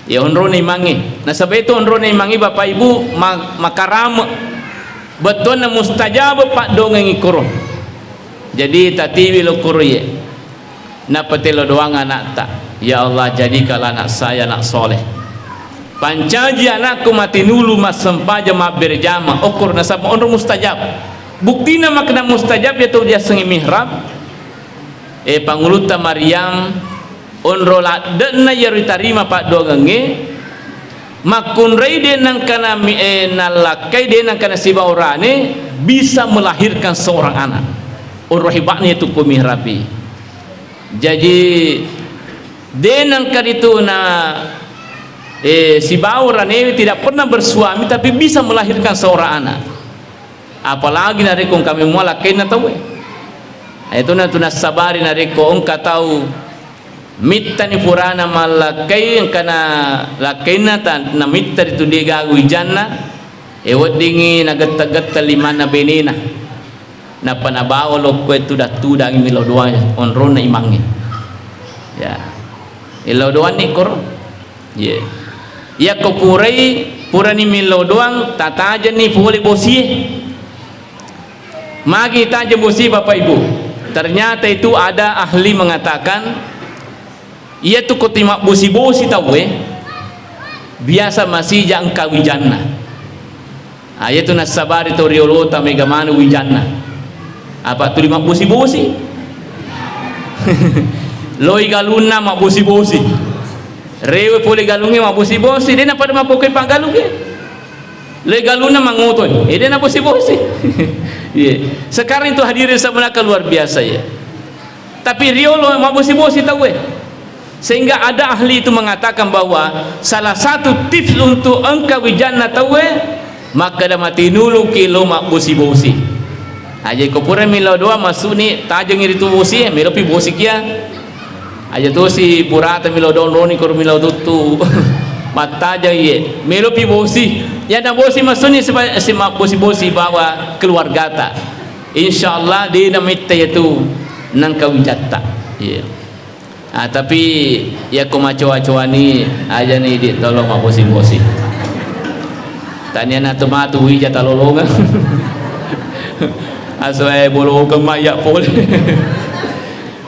Ya, onronna imange. Nasaba itu onronna imange Bapak Ibu ma-, makarame. Bettuanna mustajab paddoangengi koro. Jadi tatiwi lo koro ye. Nappa telo doang anakta, "Ya Allah, jadikanlah anak saya anak soleh. Pancaji anakku mati nulu massempajang mabberjama." Okor nasaba onro mustajab. Buktina makkeda mustajab ya tau diassengi mihrab. Eh, pangulutta Maryam, onro ladde'na iyaro itarima paddoangengnge, makkunrai de nangkana mi-, eh, nallakkai de nangkana sibawa urane bisa melahirkan seorang anak. Onro hebatnya itu ko mihrabi. Jaji, de nengka ritu na, eh, sibawa uranewe tidak pernah bersuami, tapi bisa melahirkan seorang anak. Apalagi narekko engka memua lakkainna tauwe. Itu na tu nassabari narekko engka tau mittani purana mallakkai, engkana lakkainna ta-, namitta ritu de gaga wijanna, eh, weddingi nagetta-getta limanna benena. Nappa nabawa lokkoe tudang-tudangi millau doang onronna imangnge. Ya. Millau doanni koro. Ye. Yakko purai, purani millau doang, tatajenni pole bosie. Magi tajeng bosie, Bapak Ibu? Ternyata itu ada ahli mengatakan, iyatu ko timabbosi-bosi tauwe, biasa masija engka wijanna. Ah, iyatu nassabari to riolota mega manu wijanna. Apa tuli mabbosi-bosi? Loi galunna mabbosi-bosi. Rewe pole galungnge mabbosi-bosi, de napada makkokoi paggalungnge. Loi galunna mangotoi, eh, de nabbosi-bosi. Iya. Sekarang itu hadirin sebenarnya luar biasa ya. Tapi riolo mabbosi-bosi tauwe. Sehingga ada ahli itu mengatakan bahwa salah satu tips untuk engka wijanna tauwe, makkeda matinuluki lo mabbosi-bosi. Aja ko pura milo doang masuni tajengi ritu bosi, melopi bosi kia. Aja tosi purata milo doang roni koro milo tuttu. Mattajeng iye, melopi bosi. Yana bosi masuni sipa-, sima bosi-bosi bawa keluargata. Insya Allah dena metta yatu nangka wijatta. Iya. Ah, tapi yakko macoa-coani, ajani di tolong mabbosi-bosi. Tania natu matu wija talolongang. Asoe bolokeng maya pole.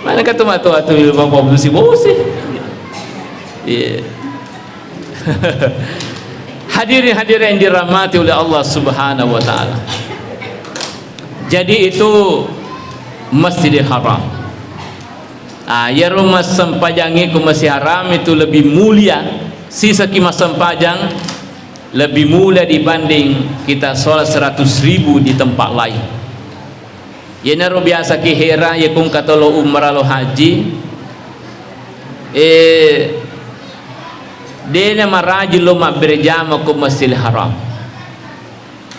Mana katu matu atu mabbosi-bosi. Iya. Hadirin hadirat yang dirahmati oleh Allah Subhanahu wa Ta'ala. Jadi itu Masjidil Haram. Ah, iyaro massempajangnge ko Masjid Haram itu lebih mulia, sisaki massempajang lebih mulia dibanding kita sholat seratus ribu di tempat lain. Yenaro biasa ki hera, ye kung katolo umrah lo haji, eh, dena maraji lo mabberjama ko Masjidil Haram.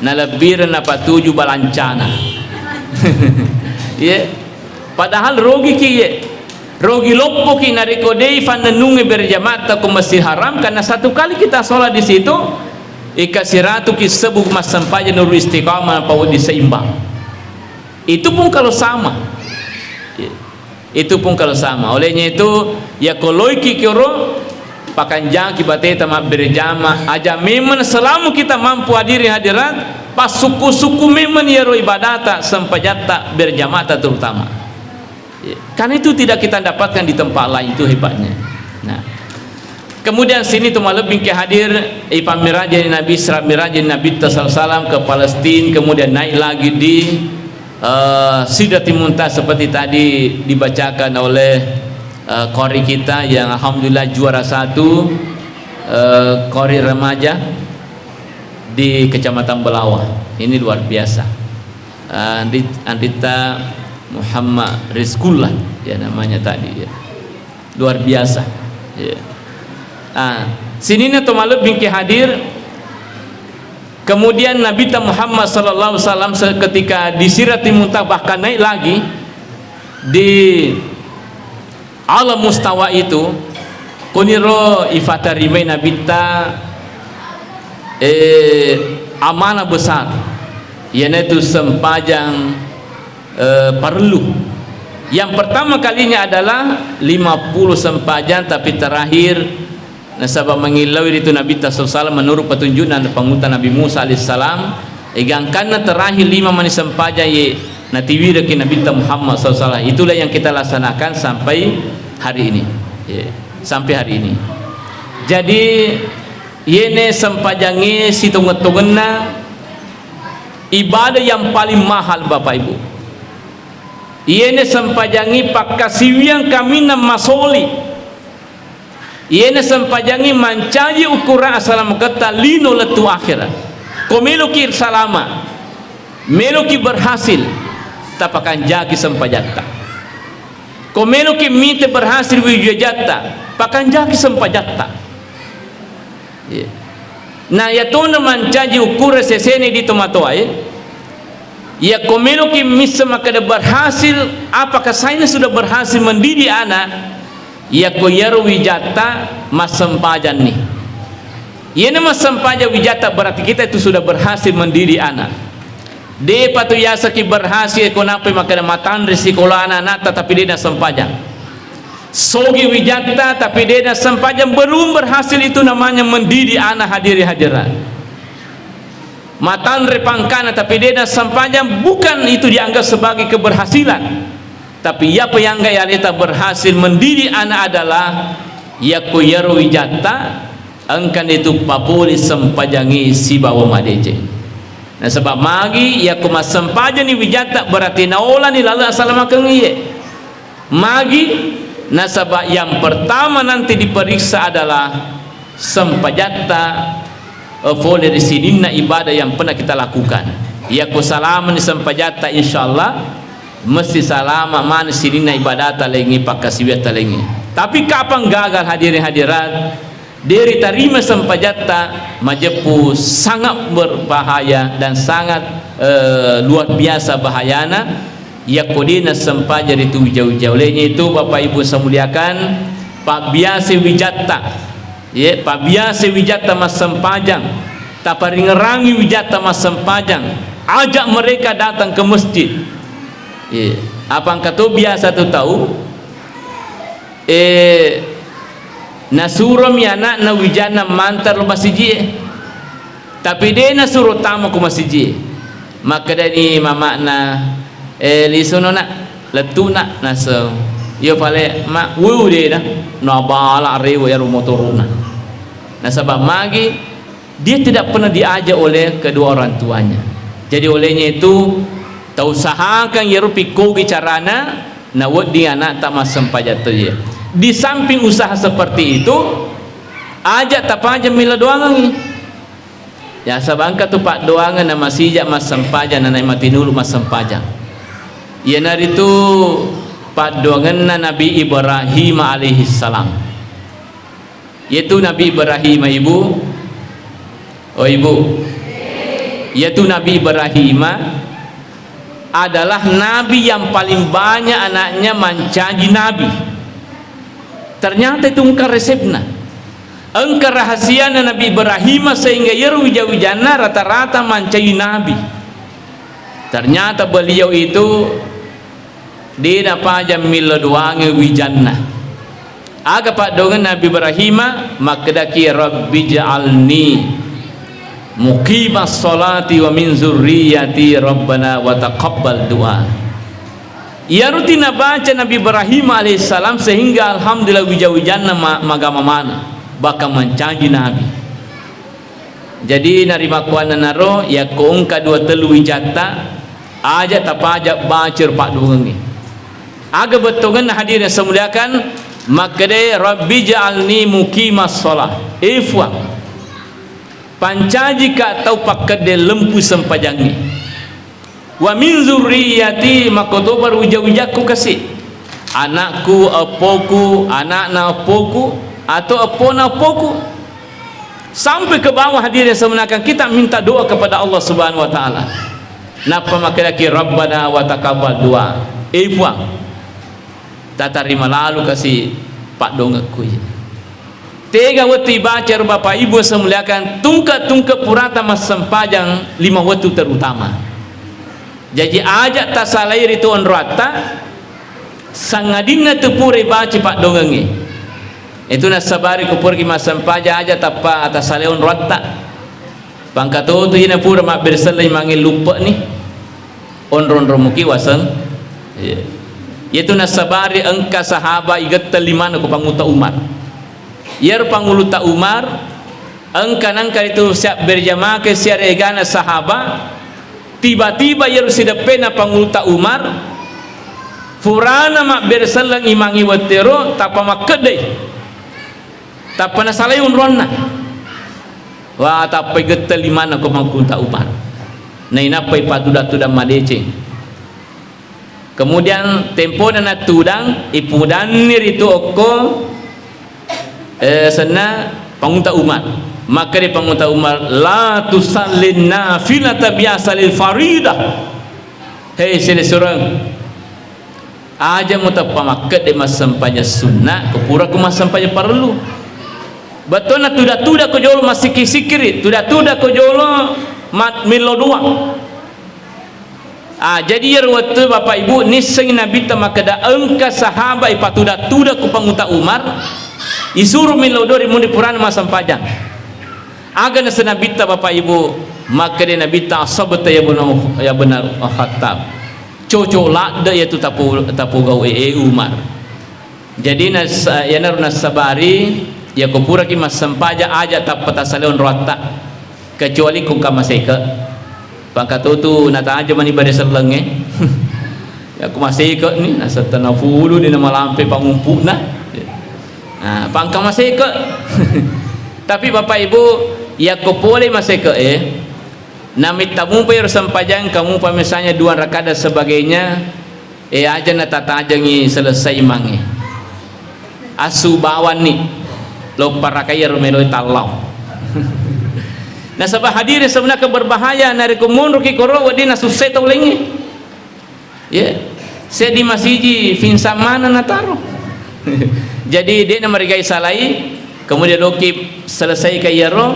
Nalebbireng napatuju balancana. Ye. Padahal rogi ki ye. Rogi loppo ki narekko dei fannennungnge berjamaah ko Masjid Haram, karena satu kali kita sholat di situ, ika siratu ki sebbu massempajang nuru istiqamah nappa wedding seimbang. Itu pun kalau sama. Itu pun kalau sama. Olehnya itu, yakko loiki kiro, pakanjaki bateta mabberjama, aja memang selama kita mampu hadiri hadirat, passukku-sukku memang yaro ibadata, sempajatta, berjamata terutama. Karena itu tidak kita dapatkan di tempat lain, itu hebatnya. Nah, kemudian sini tu malebbing ke hadir, ipamiraja Nabi, Isra Miraj Nabi sallallahu alaihi wasallam ke Palestina, kemudian naik lagi di eh, Sidratil Muntaha seperti tadi dibacakan oleh, eh, qori kita yang alhamdulillah juara satu, eh, qori remaja di Kecamatan Belawa. Ini luar biasa. Eh, Andri-, Andrita Muhammad Rizkullah ya namanya tadi ya. Luar biasa. Ya. Ah, sininna to malebbing ke hadir. Kemudian Nabi Muhammad sallallahu alaihi wasallam seketika di Sidratil Muntaha, bahkan naik lagi di alam mustawa itu, kuniro ifatarimai Nabitta, eh, amanah besar, iyanaitu sempajang eh, parellu. Yang pertama kalinya adalah lima puluh sempajang, tapi terakhir nasaba mangillau itu Nabi sallallahu alaihi wasallam menurut petunjukna panguta Nabi Musa alaihissalam, egangkanna terakhir lima mani sempajang ye natiwiraki Nabi Muhammad sallallahu alaihi wasallam. Itulah yang kita laksanakan sampai hari ini. Ya, sampai hari ini. Jadi, yene sempajangnge sitongeng-tongenna ibadah yang paling mahal, Bapak Ibu. Iyene sempajangngi pakkasiwiang kaminang masoli. Iyene sempajangngi mancaji ukuran asalamaketta lino lettu akhirat. Ko meloki salama, meloki berhasil, tapakanjaki sempajatta. Ko meloki mite berhasil wijatta, pakanjaki sempajatta. Iya. Na yatona mancaji ukkureng sesena idi tomatoae, yakko meloki misseng makkeda berhasil, apakah saya ini sudah berhasil mendidik anak? Yakko iyaro wijatta massempajanni. Iyena massempajang wijatta berarti kita itu sudah berhasil mendidik anak. Depa tu yasaki berhasil ko nappai makkeda matanre sikolana anatta tapi de nassempajang. Sogi wijatta tapi de nassempajang, belum berhasil itu namanya mendidik anak, hadiri hadirat. Matanre pangkana tapi de nassempajang, bukan itu dianggap sebagai keberhasilan. Tapi iyapa yangga aleta berhasil mendidik anak adalah yakko iyaro wijatta engkani tu papole sempajangngi sibawa madeceng. Nasaba magi yakko massempajanni wijatta berarti naolani laleng asalamakeng iye. Magi? Nasaba yang pertama nanti diperiksa adalah sempajatta, eh, fole ri sininna ibadah yang pernah kita lakukan. Yakko salamani sempajatta, insyaallah mesti salama mani sininna ibadatta laingnge, pakkasiwiatta laingnge. Tapi kapang gagal, hadirin hadirat, de' ritarima sempajatta, majeppu sangat berbahaya dan sangat, eh, luar biasa bahayana. Yakko de' nassempajang ritu wija-wija. Olehnya itu, Bapak Ibu saya muliakan, pabbiasa wijatta, ye, pabbiasa wijatta massempajang, taparingerangi wijatta massempajang, ajak mereka datang ke masjid. Ye, apa engka to biasa tu tau, eh, nasuromi ana'na wijanna mantara lo masijie. Tapi de' nasuro tama ko masijie. Makkedani mama'na, "Eh, lisuno, Nak, lettu'na." Naseng, "Iyo pale, Ma." "Wuh, de' na." Nabala rewe iyaro motoro'na. Nasaba magi, dia tidak pernah diajak oleh kedua orang tuanya. Jadi olehnya itu, tausahakan iyaro pikkogi carana, nawedding ana'ta massempajang to ye. Di samping usaha seperti itu, ajak tapajang millau doangengngi. Ya, saba engka tu paddoangeng na masija massempajang, na nai matinulu massempajang. Iyanaritu paddoangenna Nabi Ibrahim alaihissalam. Iyatu Nabi Ibrahim, Ibu. Oh, Ibu. Iyatu Nabi Ibrahim adalah nabi yang paling banyak anaknya mancaji nabi. Ternyata itu engka resepna. Engka rahasiana Nabi Ibrahim sehingga iyaro wija-wijanna rata-rata mancaji nabi. Ternyata beliau itu de' napajang millau doangengngi wijanna. Aga paddoangeng Nabi Ibrahim? Makkedaki, "Rabbi ja'alni muqimas sholati wa min zurriyati rabbana wa taqabbal du'a." Iyaro ti nabaca Nabi Ibrahim alaihissalam sehingga alhamdulillah wija-wijanna ma-, magama maneng, bahkan mancaji nabi. Jadi narimakkuannanaro, yakko engka dua tellu wijatta, aja tapajak baca ro paddoangengnge. Aga bettuangenna, hadirin saya muliakan? Makkedai, "Rabbi ja'alni muqimas shalah." Eh, Fuang, pancajika tau pakkedde lempu sempajangnge. "Wa min zurriyati," makkotopa ro wija-wijakku kasi. Anakku, eppoku, anakna eppoku, atau eppona eppoku. Sampai ke bawah, hadirin semuanya, kita minta doa kepada Allah Subhanahu wa Ta'ala. Nappa makkedaki, "Rabbana wa taqabbal du'a." Eh, Puang, tatarima lalu kasi paddoangekku. Tega wettu ibaca ro, Bapak Ibu saya muliakan, tungke-tungke purata massempajang lima wettu terutama. Jaji aja tasalai ritu onroatta, sangadinna tu pura ibaca paddoangengnge. Itu nassabari ko puraki massempajang aja tappa tasalai onroatta. Pangkatotu ina pura mabbere selleng imangnge luppe'ni, onro-onro muki waseng. Iya. Iyatu nassabari engka sahaba igetteng limanna ko Pangulutta Umar. Iyaro Pangulutta Umar engka nangka ritu siabbere jamake siaregana sahaba, tiba-tiba iyaro sideppena Pangulutta Umar, furana mabbere selleng imangnge wettero, tappa makkeddai. Tappa nasalai onronna. Wah, tappa igetteng limanna ko Pangulutta Umar. Nainappa ipatudang-tudang madeceng. Kemudian tempona nattudang, ipudanni ritu okko, eh, senna Pangulutta Umar. Makkeda Pangulutta Umar, "La tusallin nafilata biasalil faridah." Hei, silessureng. Aja muteppa makkedde massempajang sunna, ko pura ko massempajang parellu. Bettuanna tuda-tuda ko jolo massikki-sikkiri, tuda-tuda ko jolo mat-, millau doa. Ah, jadi iyaro wettu, Bapak Ibu, nissengi Nabitta makkeda engka sahaba ipatuda-tuda ko Pangulutta Umar, isuro millau doa ri munri purana massempajang. Aga naseng Nabitta, Bapak Ibu? Makkeda Nabitta, "Asabta ya buna, ya buna Khattab." Cocok ladde iyatu tapo-, tapogau e, e Umar. Jadi nas-, iyanaro nassabari, yako puraki massempajang aja tappa tasalai onroatta. Kecuali ko engka maseke. Pangkatotu nataja mani bare sellengnge. Yako maseke ni, nasetta napulu de namalampe pangumpu'na. Nah, pangka maseke. Tapi Bapak Ibu, yako pole maseke e, namitta mupa ero sempajang, kamu pa misalnya dua rakaat dan sebagainya, e, aja natatajengi selesai imangnge. Asu bawanni lo parakai ro meloi tallau. Nasaba hadire sebenarnya berbahaya, narekko monroki koro wedding nasussai tau laingnge. Ye, seddi masiji finsang maneng nataro. Jadi, de' namarigai salai, kemudian loki selesaikan iyaro,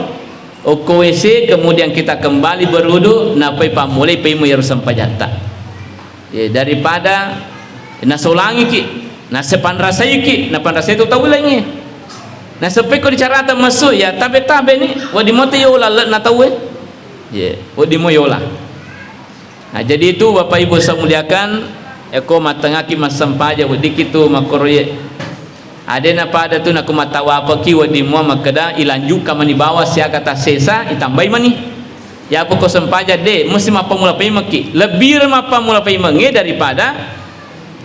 okko W C, kemudian kita kembali berwudu, napai pammulai paimeng iyaro sempajatta. Ye, daripada nasolangiki, nasepanrasaiki, napanrasai tu tau laingnge. Naseppai ko dicarata messu, ya tabe-tabe ni, wedding mo te yola le' na tauwe. Ye, wedding mo yola. Nah, jadi itu Bapak Ibu saya muliakan, eko mattengaki massempajang weddikki tu makkoroye. Adena pada tu nako mattawapaki wedding mua makkeda ilanjukka mani bawang siaga tassesa, itambai mani. Yapo ko sempajang de, mesti mappammula paimekki. Lebbire mappammula paimengnge daripada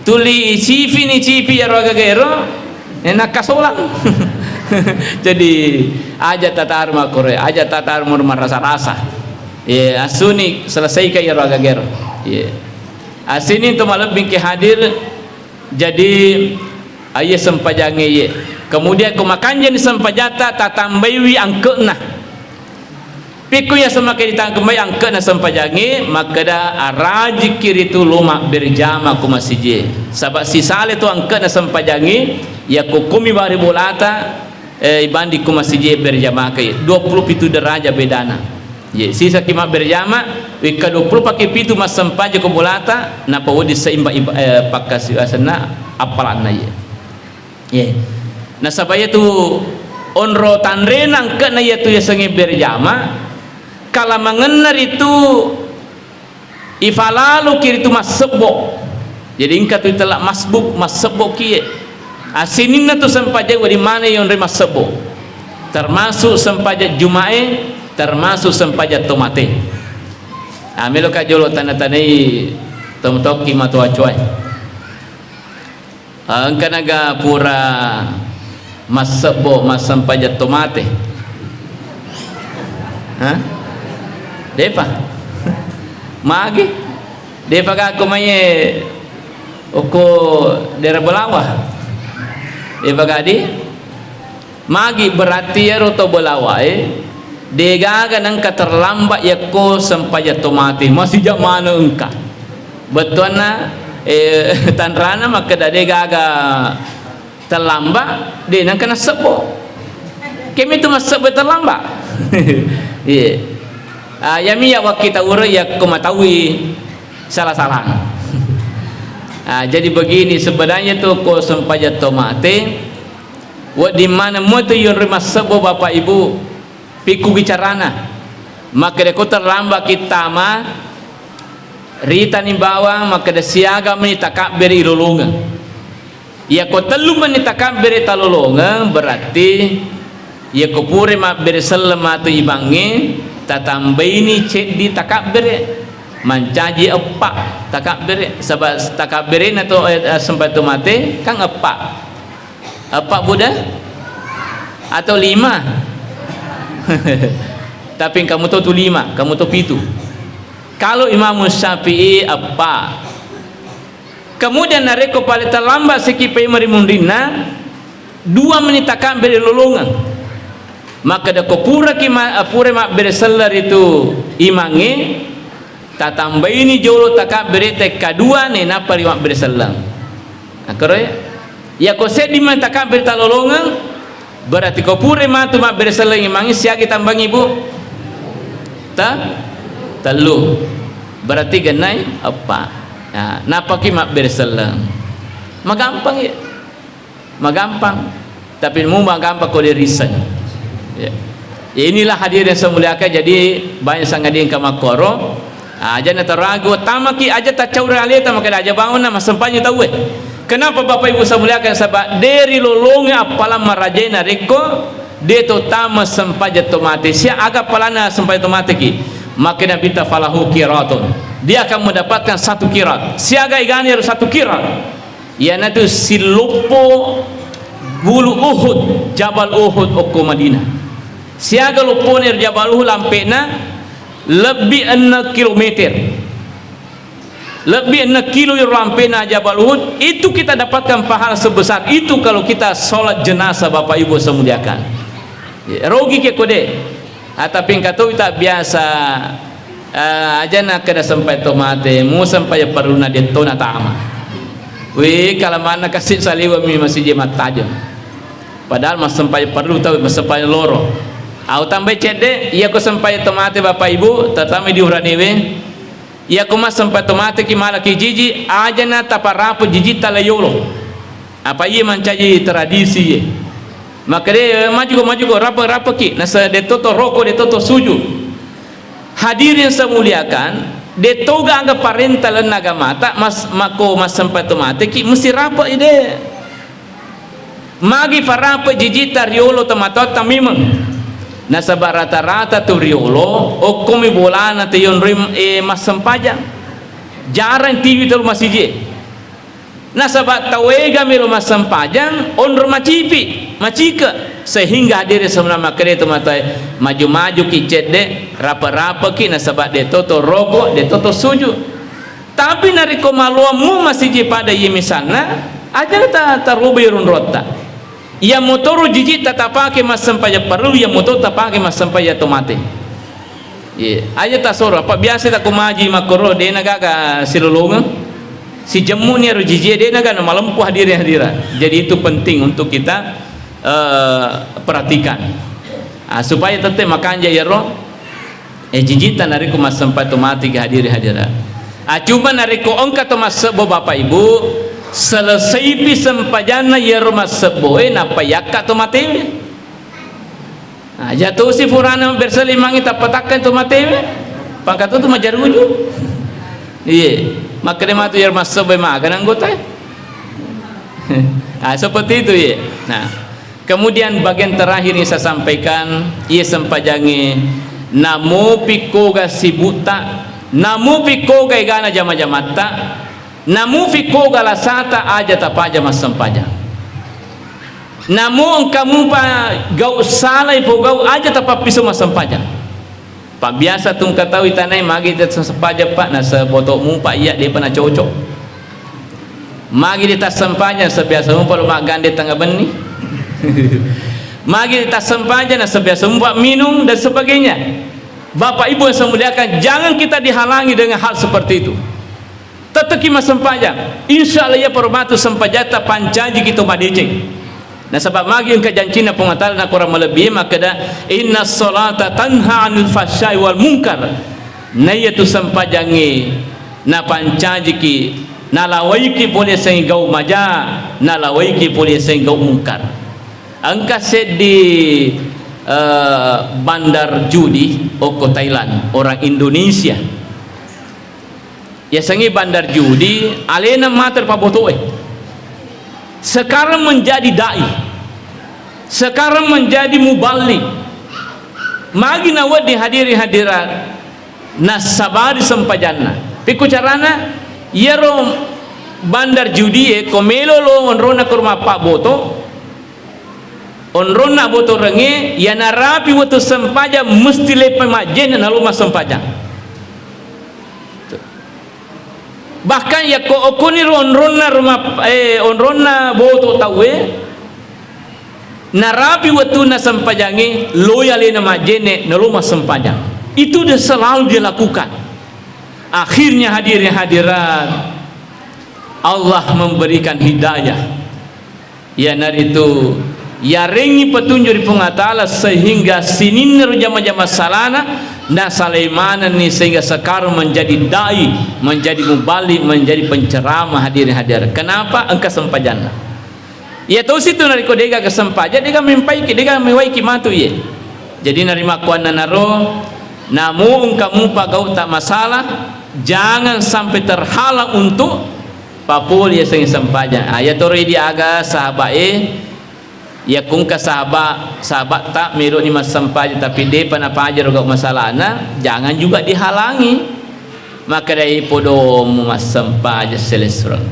tuli icipi ni cipi iyaro agaga ero, eh, nakkasolang. Jadi, aja tatar makkoro, aja tatar mur marasa-rasa. Ye, assuni selesaikan iyaro agaga ero. Ye. Asini to malebbingki hadir, jadi, aiye sempajangnge ye. Kemudian ko makanjani sempajatta, tatambaiwi angke'na. Pikku iya semake ditangkembai angke'na sempajangnge, makkeda arajikki ritu lo mabberjama ko masijie. Saba sisale tu angke'na sempajangnge, yakko komi bari bolata, eh, ibanding ko masijie berjamakai, dua puluh pitu deraja bedana. Ye, sisaki mabberjama, wekka dua puluh pake pitu massempajang ko bolata, napa wedding seimbang iba-, eh, pakkasi-, asenna appalanna ye. Ye. Nasaba iyatu onro tanrena angke'na iyatu yasengnge berjama, kalamangenna ritu ifalaluki ritu massebbo. Jadi engka tu itella masbuk, massebbo kie. Asininna tu sempajang wedding maneng yonroi massebbo. Termasuk sempajang Jumae, termasuk sempajang tomate. Ah, meloka jolo tana-tanai tomatoki matoa coae. Engka naga pura massebbo massempajang tomate? Hah? Depa? Magi? Depa ga ko maie okko daerah Belawa? Depa gadi? Magi berarti iyaro to Belawae degaga nengka terlambat yakko sempajang tomate, masija maneng engka. Bettuanna, eh, tanrana makkeda degaga terlambat, de nengka nassebbo. Kemitu massebbo terlambat. Iya. Ah, yami ya wakkita uro yakko mataui salah-salah. Ah, jadi begini sebenarnya tu ko sempajang tomate, wedding maneng muatu yonroi massebbo, Bapak Ibu, pikkugi carana. Makkeda ko terlambat kittama, ritani bawang, makkeda siaga meni takabbere ilolongeng. Iyako tellu meni takabbere talolongeng, berarti iyako pura mabbere selleng matu imangnge, tatambaini ceddi takabbere, mancaji eppa takabbere, saba takabberena to, eh, sempajang tomate kan eppa. Eppa buda? Atau lima? Tapi kamu to tu lima, kamu to pitu. Kalau Imam Syafi'i eppa. Kemudian narekko pale terlambat siki paimeng ri munrinna, dua meni takabbere lolongeng. Makkeda ko puraki ma-, pura mabbere selleng ritu imangnge, tatambaini jolo takabbere tekka dua, nainappa ri mabbere selleng. Akkoro ya? Iyako seddi mani takabbere talolongeng, berarti ko pura matu mabbere selleng imangnge, siaga tambangi, Bu? Ta-, tellu. Berarti gennai eppa. Nah, nappaki mabbere selleng. Magampang ya. Magampang. Tapi mu magampang ko de risseng. Ya. Ya, inilah hadirin yang saya muliakan. Jadi, banyak sangadin ka makkoro. Ah, aja na taragu, tamaki aja tacauri aleta, makkeda aja bangunna massempajang tauwe. Kenapa Bapak Ibu saya muliakan? Sebab de rilolongi appalang marajai narekko de to tama sempajang tomate. Sia aga appalanna sempajang tomate ki? Makkeda Nabitta, "Falahu qiratun." Dia akan mendapatkan satu qirat. Siaga igana ero satu qirat? Iyanatu silloppo bulu Uhud, Jabal Uhud okko Madinah. Siaga loppona ero Jabal Uhud, lampena lebbi enneng kilometer. Lebbi enneng kilo iro lampena Jabal Uhud, itu kita dapatkan pahala sebesar itu kalau kita sholat jenazah, Bapak Ibu saya muliakan. Ya, rugi ke kode. Ah, tapi engka to tak biasa, eh, aja na keda sempai to mate, mu sempai perlu na detto na tama. Wih, kalamanna kasih saliwa mi masih je matajeng. Padahal massempai perlu tau, massempai loro. Au tambai cedde, iya ko sempai to mate Bapak Ibu, terutama di Uranewe, iya ko massempai to mate ki mala ki jiji, aja na taparapu jiji tala yolo. Apa iya mancaji tradisi ye. Makade, "Maju ko, maju ko, rape, rape ki." Nasa de toto roko, de toto suju. Hadirin saya muliakan, de toga aga parenta lenna agamata, mas, mako massempai to mate ki, mesti rape ide. Magi farape jijita riolo tomatoatta memeng. Nasaba rata-rata tu riolo, okkomi bolana tu yonroi, eh, massempajang. Jarang tiwi telu masiji. Nasaba tauega melo massempajang, onro macipi, macike. Sehingga hadire sebenarnya makkeda tu matoa, maju-maju ki cedde, rape-rape ki, nasaba de toto roko, de toto suju. Tapi narekko maloammu masiji pada iye misalna, aja ta-, tarobai ronroatta. Iya motoro jiji ta-, tapake massempajang parellu, iya moto tapake massempajang to mate. Iya, aja tasoro, apa biasa ta ko maji makkoro, de nagaga silolongeng. Sijemmu ni ero jiji de naga na malempu hadire hadira. Jadi itu penting untuk kita, eh, perhatikan. Ah, supaya tette makanja iyaro, eh, jijita narekko massempa to mate ki hadiri hadirat. Ah, cuma narekko engka to massebbo Bapak Ibu, selesaipi sempajanna iyaro massebboe, nappa yakka to matewe. Ah, jatuh si furana berselimangi tappatakkan to matewe. Pangkatu tu majaruju. Iye, makkeda matu iyaro massebboe maga na anggotae. Ah, seperti itu, iye. Nah, Kemudian bagian terakhir yang saya sampaikan, iya sempajangnge, namupi koga sibukta, namupi koga egana jama-jamatta, namupi koga lasata aja tapaja massempajang. Namu engka mupa gau salai pogau aja tapappiso massempajang. Pabbiasa tu engka tau itanai, magi de tassempajang, Pak, naseng boto'mu, Pak, iya, depa nacocok. Magi de tassempajang, sebiasa mupa lo maggande tengnga benni. Magi de tassempajang, naseng biasa mupa minung dan sebagainya. Bapak Ibu yang saya muliakan, jangan kita dihalangi dengan hal seperti itu. Teteki massempajang. Insya Allah iya paro matu sempajatta pancajiki to madeceng. Nasaba magi engka jancinna Puang Allah Taala nakorang malebbi makkeda, "Inna sholata tanha anil fahsyai wal munkar." Naiyatu sempajangnge napancajiki, nalawaiki pole sengi gau maja, nalawaiki pole sengi gau mungkar. Engka seddi, eh, bandar judi okko Thailand, orang Indonesia. Yasengnge bandar judi, alena mate ri pabotoe. Sekarang menjadi dai. Sekarang menjadi muballi. Magi nawedding hadiri hadirat nassabari sempajanna. Pikku carana, iyaro bandar judie ko melo lo onrona ko rumah pabboto, onronna botorengnge, iya narapi wettu sempajang mesti leppa majjenne nalo massempajang. Bahkan yakko okkoni ro onronna rumah, eh, onronna boto tauwe, narapi wettunna sempajangnge, loi alena majjenne nalo massempajang. Itu dia selalu dia lakukan. Akhirnya hadirin hadirat, Allah memberikan hidayah. Iyanaritu yarengngi petunjuk ri Puang Allah Taala sehingga sininna ro jama-jama salana nasalai manenni sehingga sekarang menjadi dai, menjadi muballi, menjadi penceramah hadirin hadirat. Kenapa? Engka sempajanna. Iya tosi tu narekko dega kesempajang, dega mempaiki, dega mewaiki matu iye. Jadi narimakkuannanaro, namu engka mupa gau tak masalah, jangan sampai terhalang untuk papole yasengnge sempajang. Ah, iyatoro idi aga sahabat e, yakko engka sahabat, sahabatta meloni massempajang tapi depa napajaro gau masalahna, jangan juga dihalangi. Makkedai podomu massempajang selessureng.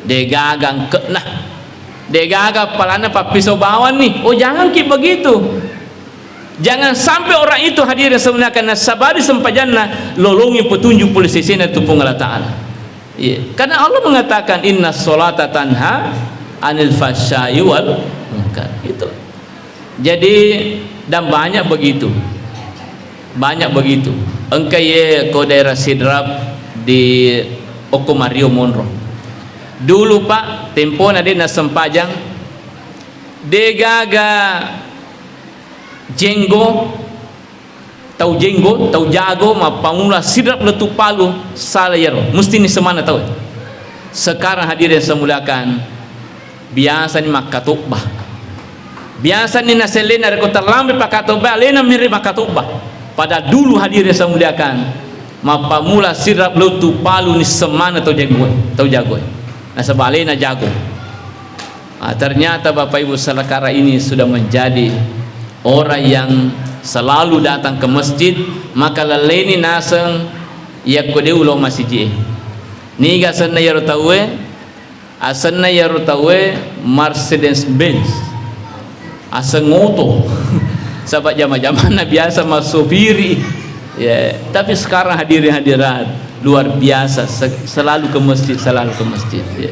Degaga engke'na. Degaga palanna pappiso bawanni. Oh, jangan ki begitu. Jangan sampai orang itu hadirin semuanya karena sabari sempajanna lolongi petunjuk pole sesena tu Puang Allah Taala. Iya, karena Allah mengatakan, "Inna sholata tanha anil fahsya'i wal munkar." Itu. Jadi, dan banyak begitu. Banyak begitu. Engka ye ko daerah Sidrap di Okko Mario Monro. Dulu, Pak, tempona de' nasempajang, de' gaga jenggo, tau jenggo, tau jago, mappammula Sidrap lettu Palu, sala iyaro. Mesti ni semana tau. Sekarang hadirin saya muliakan, biasa ni makkatobba. Biasa ni nasellena reko terlambat pakkatobba, alena miri makkatobba. Pada dulu hadirin saya muliakan, mappammula Sidrap lettu Palu ni semana tau jago, tau jago. Nasaba alena jago. Ah, ternyata Bapak Ibu Salakara ini sudah menjadi orang yang selalu datang ke masjid, maka lelleni naseng yakko de' ulo masiji. Niga asenna iyaro tauwe? Asenna iyaro tauwe Mercedes Benz. Aseng oto. Saba' jama-jamanna biasa massopiri. Ya, tapi sekarang hadirin hadirat luar biasa, se-, selalu ke masjid, selalu ke masjid. Ya.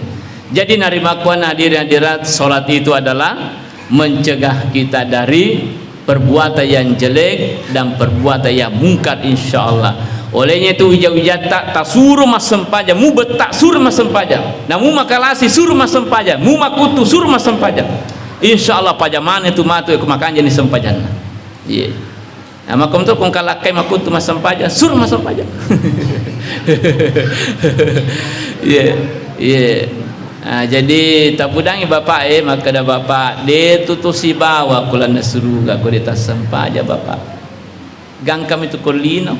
Jadi, narimakkuanna hadirin hadirat, salat itu adalah mencegah kita dari perbuatan yang jelek dan perbuatan yang mungkar, insyaallah. Olehnya itu, wija-wijatta tasuro massempajang, mubetta suro massempajang, namu makalasi suro massempajang, mu makuttu suro massempajang. Insyaallah, paja maneng tu matu ko makanjani sempajanna. Iya. Nah, makko to ko engka lakkai makuttu massempajang, suro massempajang. Iya, iya. Ah, jadi tapudangi bapak e, makkeda bapak, de' tu to sibawa ko lanna suruga ko de' tassempajang bapak. Gangkami tu ko lino.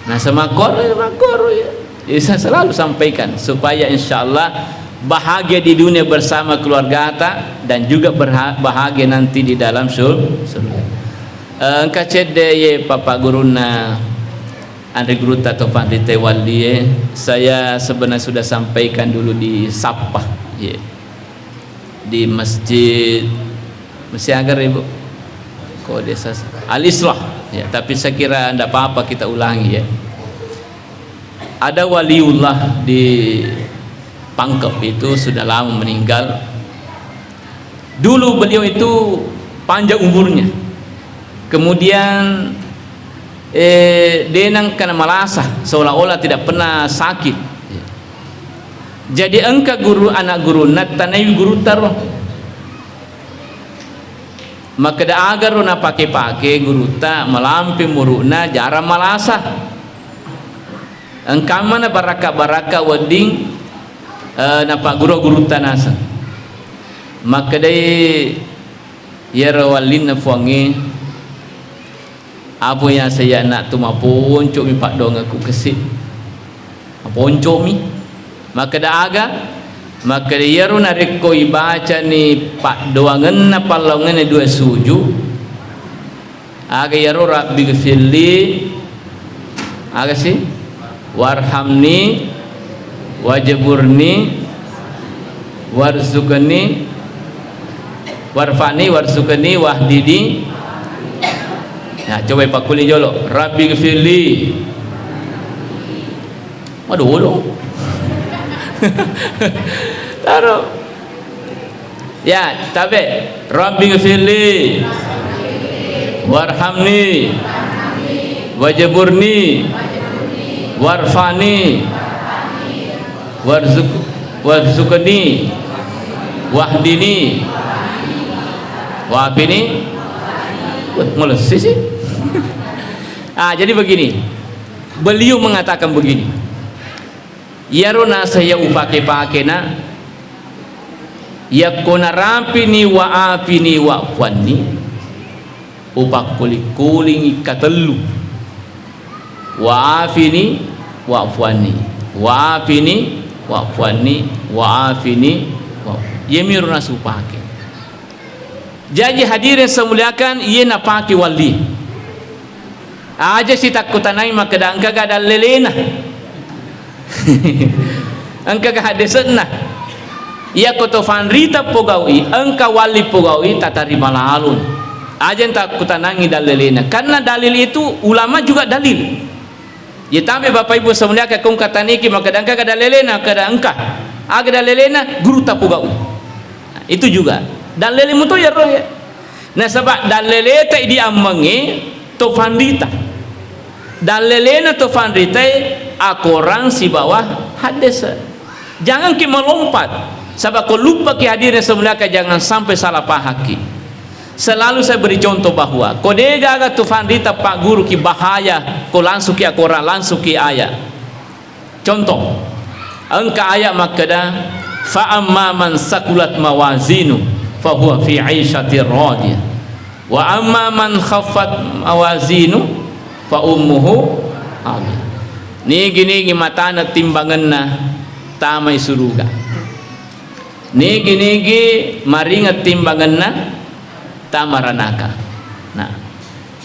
Nah, semakkoro, makkoro ya. Jadi saya selalu sampaikan supaya insyaallah bahagia di dunia bersama keluargata dan juga berha-, bahagia nanti di dalam sur-, surga. Eh, engka cedde ye Bapak Gurunna Anre Gurutta atau Panrita Wallie, saya sebenarnya sudah sampaikan dulu di Sappa, ye. Di masjid, masih agak, Ibu? Kok desa Al-Islah, ya, tapi saya kira ndak apa-apa kita ulangi, ya. Ada waliullah di Pangkep itu sudah lama meninggal. Dulu beliau itu panjang umurnya. Kemudian, eh, denang kena malasa, seolah-olah tidak pernah sakit. Jadi engka guru, anak gurunna tanai gurutta ro. Makkeda aga ro napake-pake gurutta, malampe umuru'na, jarang malasa. Engkamma na barakka-barakka wedding, eh, napagguru gurutta naseng. Makkedai iyaro wallinna Puangnge, "Apa yang saya nak tu maponco'mi paddoangekku kesi. Maponco'mi." Makkeda aga? Makkeda iyaro narekko ibacani paddoangenna pallawangenna dua suju, aga iyaro, "Rabbi gfirli," aga si? "Warhamni, wajburni, warzuqni, warfani, warzuqni, wahdini." Nah, coba pakkuling jolo. "Rabbi gfirli." Madolo. Taro. Ya, tabe. "Rabbi gfirli. Warhamni. Wajburni. Warfani. Warzuk-, warzuqni. Wahdini. Wafini." Wah, ngelessi sih. Ah, jadi begini. Beliau mengatakan begini, "Iyaro naseng iya upake-pakena, yakko narapini wa afini wa'fu anni, upakkuling-kulingi katellu. Wa afini wa'fu anni, wa afini wa'fu anni, wa afini wa'fu." Iyamiro naseng upake. Jaji hadirin saya muliakan, iye napake walli. Aja sitakkutanai makkeda engkaga dallelena. Engkaga haddese'na. Iyako to fanrita pogau'i, engka walli pogau'i, tatarima laloni. Aja takkutanangi dallelena. Karena dalil itu ulama juga dalil. Iya tambe Bapak Ibu semuanya, ke kong kataniki, maka dangka kada lelena, kada engka. Aga dalelena guru tapugau. Itu juga. Dalele muto ya roh ya. Nasaba daleleta idi ammengnge to fanrita. Dalelena to fanrita akorang sibawa haddese. Jangan ki melompat. Saba ko lupa ki hadirnya semuanya, jangan sampai salah paham ki. Selalu saya beri contoh bahwa ko degaga tu fanrita pak guru ki bahaya, ko langsung ki akorang, langsung ki ayat. Contoh, engka ayat makkeda, "Fa amma man sakulat mawazinu, fa huwa fi 'isyatir radiyah. Wa amma man khaffat mawazinu, fa ummuhu hawiyah." Nigi-nigi matana timbangenna, tamai suruga. Nigi-nigi maringet timbangenna, tama ranaka. Nah,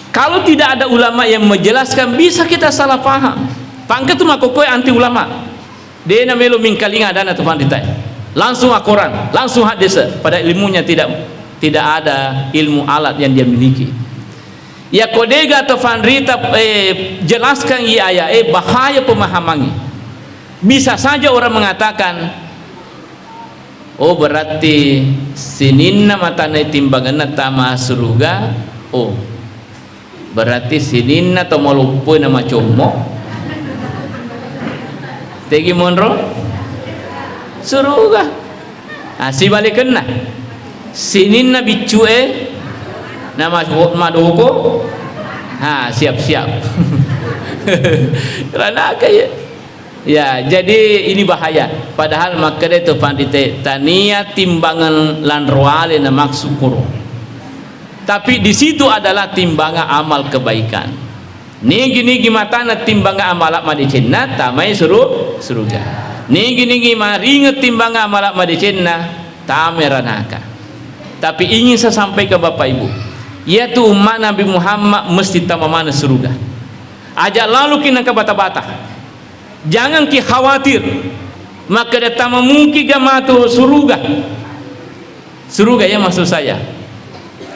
kalau tidak ada ulama yang menjelaskan, bisa kita salah paham. Pangka tu makkokkoe anti ulama. De namelo mingkalinga adana tu fanritae. Langsung akorang, langsung haddese. Pada ilmunya tidak, tidak ada ilmu alat yang dia miliki. Ya kodega tu fanrita, eh, jelaskan i ayat, eh, bahaya pemahamannya. Bisa saja orang mengatakan, "Oh, berarti sininna matana timbangenna tama suruga. Oh, berarti sininna to maloppo na macommo." Tegi monro? Suruga. Ah, sibalikenna. Sininna biccue na ma-, madoko. Ha, siap-siap. Ranaka ya. Ya, jadi ini bahaya. Padahal makkeda tu pandite, tania timbangan lanroale na maksukuro. Tapi di situ adalah timbangan amal kebaikan. Nigi-nigi matana timbangan amala madecenna, tamai suru-, suruga. Nigi-nigi maringet timbangan amala madecenna, tamai ranaka. Tapi ingin saya sampaikan Bapak Ibu, yaitu umat Nabi Muhammad mesti tamamana suruga. Aja lalu kinaka bata-bata. Jangan ki khawatir. Makkeda tama mungkin ga matu suruga. Suruga ya maksud saya.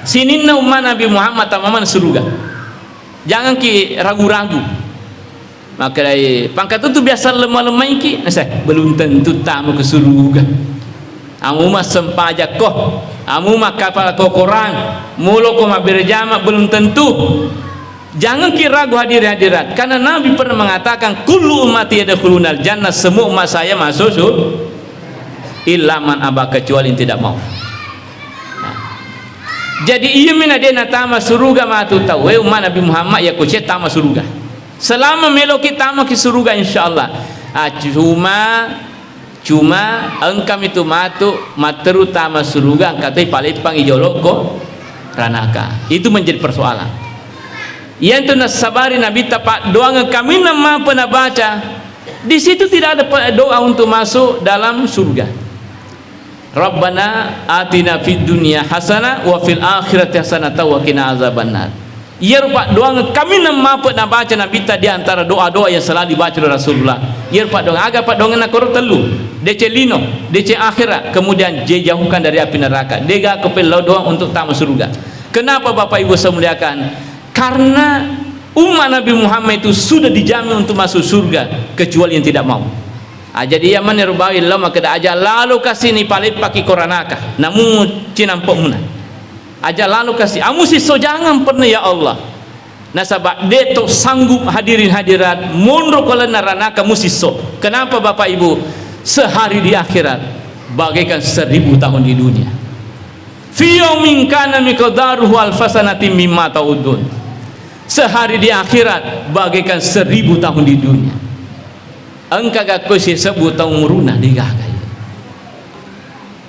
Sininna umat Nabi Muhammad tamaman suruga. Jangan ki ragu-ragu. Makkedai, pangkatu tu biasa lemah-lemaiki, nasa, belum tentu tamu ke suruga. Amu ma sempajakko, amu ma kapal ko Quran, mulo ko mabbere jama, belum tentu. Jangan ki ragu hadirin hadirat, karena Nabi pernah mengatakan, "Kullu ummati yadkhulunal jannah," semua umat saya masuk sur-, "illa man aba," kecuali yang tidak mau. Nah. Jadi iya mina de natama suruga matu tau, eh, umat Nabi Muhammad ya kuce tama suruga. Selama meloki tama ki suruga insyaallah. Ah, cuma Cuma engkami tu matu matteru tama suruga, engka toi paleppangi jolokko ranaka. Itu menjadi persoalan. Iyantu nassabari Nabitta paddoangeng kaminang mapa nabaca, di situ tidak ada pe-, doa untuk masuk dalam surga. Rabbana atina fid dunya hasanah wa fil akhirati hasanah wa qina azabannar. Iyaro paddoangeng kaminang mapa nabaca Nabitta di antara doa-doa yang selalu dibaca oleh Rasulullah. Iyaro paddoangeng, aga paddoangenna koro tellu? Deceng lino, deceng akhirat, kemudian dijauhkan dari api neraka. Dega ko pellau doa untuk tama surga. Kenapa Bapak Ibu saya muliakan? Karena umat Nabi Muhammad itu sudah dijamin untuk masuk surga kecuali yang tidak mau. Ah, jadi iya mani rubawi lo makkeda aja lalo kasini paleppaki koranaka. Namu cinampe muna. Aja lalo kasi, amu sisso jangan pernah ya Allah. Nasaba de to sanggup hadirin hadirat monro ko lenna ranaka musisso. Kenapa Bapak Ibu? Sehari di akhirat bagaikan seribu tahun di dunia. Fi yaumin kana miqdaruhu alfasanatin mimma ta'udun. Sehari di akhirat bagaikan seribu tahun di dunia. Engka gakko sisebbu taung umuruna degaga.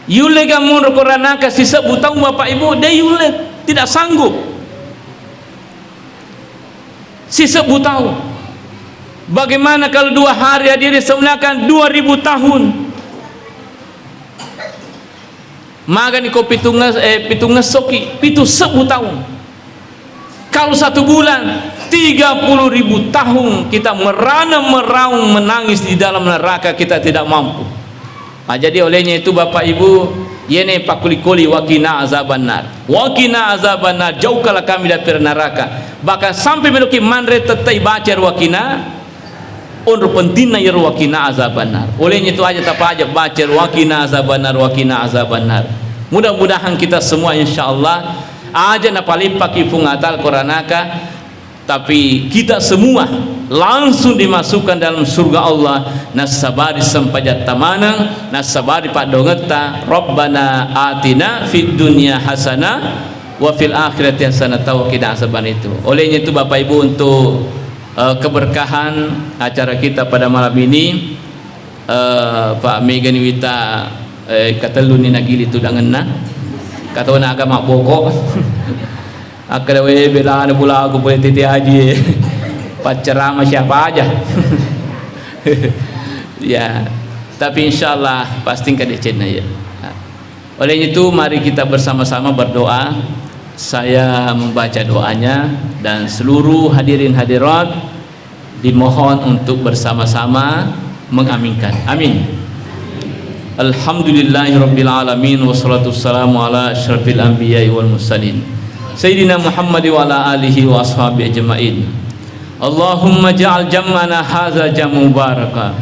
Yulle ga monro koranaka sisebbu taung, Bapak Ibu, de yulle, tidak sanggup. Sisebbu taung. Bagaimana kalau dua hari hadirin semuliakan dua ribu tahun? Magani ko pitungnge-, eh, pitungngessokki, pitu sebbu taung. Kalau satu bulan, tiga puluh ribu tahun kita merana meraung menangis di dalam neraka, kita tidak mampu. Nah, jadi olehnya itu Bapak Ibu, yene pakuli-kuli wakina azabannar. Wakina azabannar, jauhkanlah kami dari neraka. Bahkan sampai meloki manre tettai baca wakina Onro pentingna iyaro wa qina azabannar. Olehnya itu aja tapaja baca wa qina azabannar, wa qina azabannar. Mudah-mudahan kita semua, insya Allah, aja napaleppaki Puang Allah Ta'ala koranaka, tapi kita semua langsung dimasukkan dalam surga Allah. Nassabari sempajatta maneng, nassabari paddoangetta, Rabbana atina fid dunya hasanah wa fil akhirati hasanah wa qina azaban itu. Olehnya itu, Bapak Ibu, untuk, eh, keberkahan acara kita pada malam ini, eh, Pak, megani wita, eh, katelluni nagili tudangenna. Katona aga mabboko. Akkeda, "We, belana pulaku pole tete aji, eh. Paccerama siapa aja." Ya, tapi insya Allah pasti engka decenna, ya. Oleh itu, mari kita bersama-sama berdoa. Saya membaca doanya dan seluruh hadirin hadirat dimohon untuk bersama-sama mengaminkan. Amin. Alhamdulillahirabbil alamin, wassalatu wassalamu ala asyrafil anbiya'i wal mursalin, Sayyidina Muhammad wa ala alihi wa ashabihi ajma'in. Allahumma ja'al jam'ana hadza jam'an mubaraka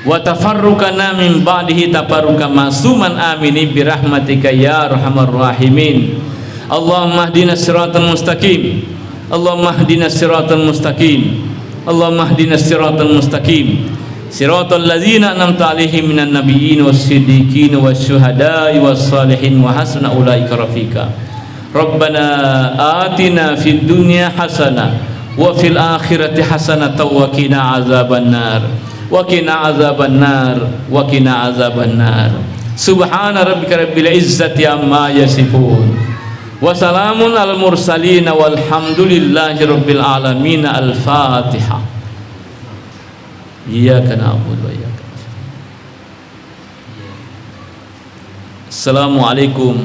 wa tafarruqana min ba'dihi tafarruqan ma'suman, amin, bi rahmatika ya arhamar rahimin. Allahumma hdina siratal mustaqim. Allahumma hdina siratal mustaqim. Allahumma hdina siratal mustaqim. Siratal ladzina an'amta 'alaihim minan nabiyyin was siddiqin was syuhada'i was salihin wa hasuna ulaika rafiqa. Rabbana atina fid dunya hasanah wa fil akhirati hasanatan wa qina azabannar. Wa qina azabannar. Wa qina azabannar. Subhana rabbika rabbil izzati amma yasifun. Wa salamun al mursalin walhamdulillahi rabbil alamin. Al-Fatihah. Iyyaka na'budu wa iyyaka nasta'in. Assalamualaikum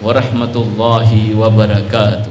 warahmatullahi wabarakatuh.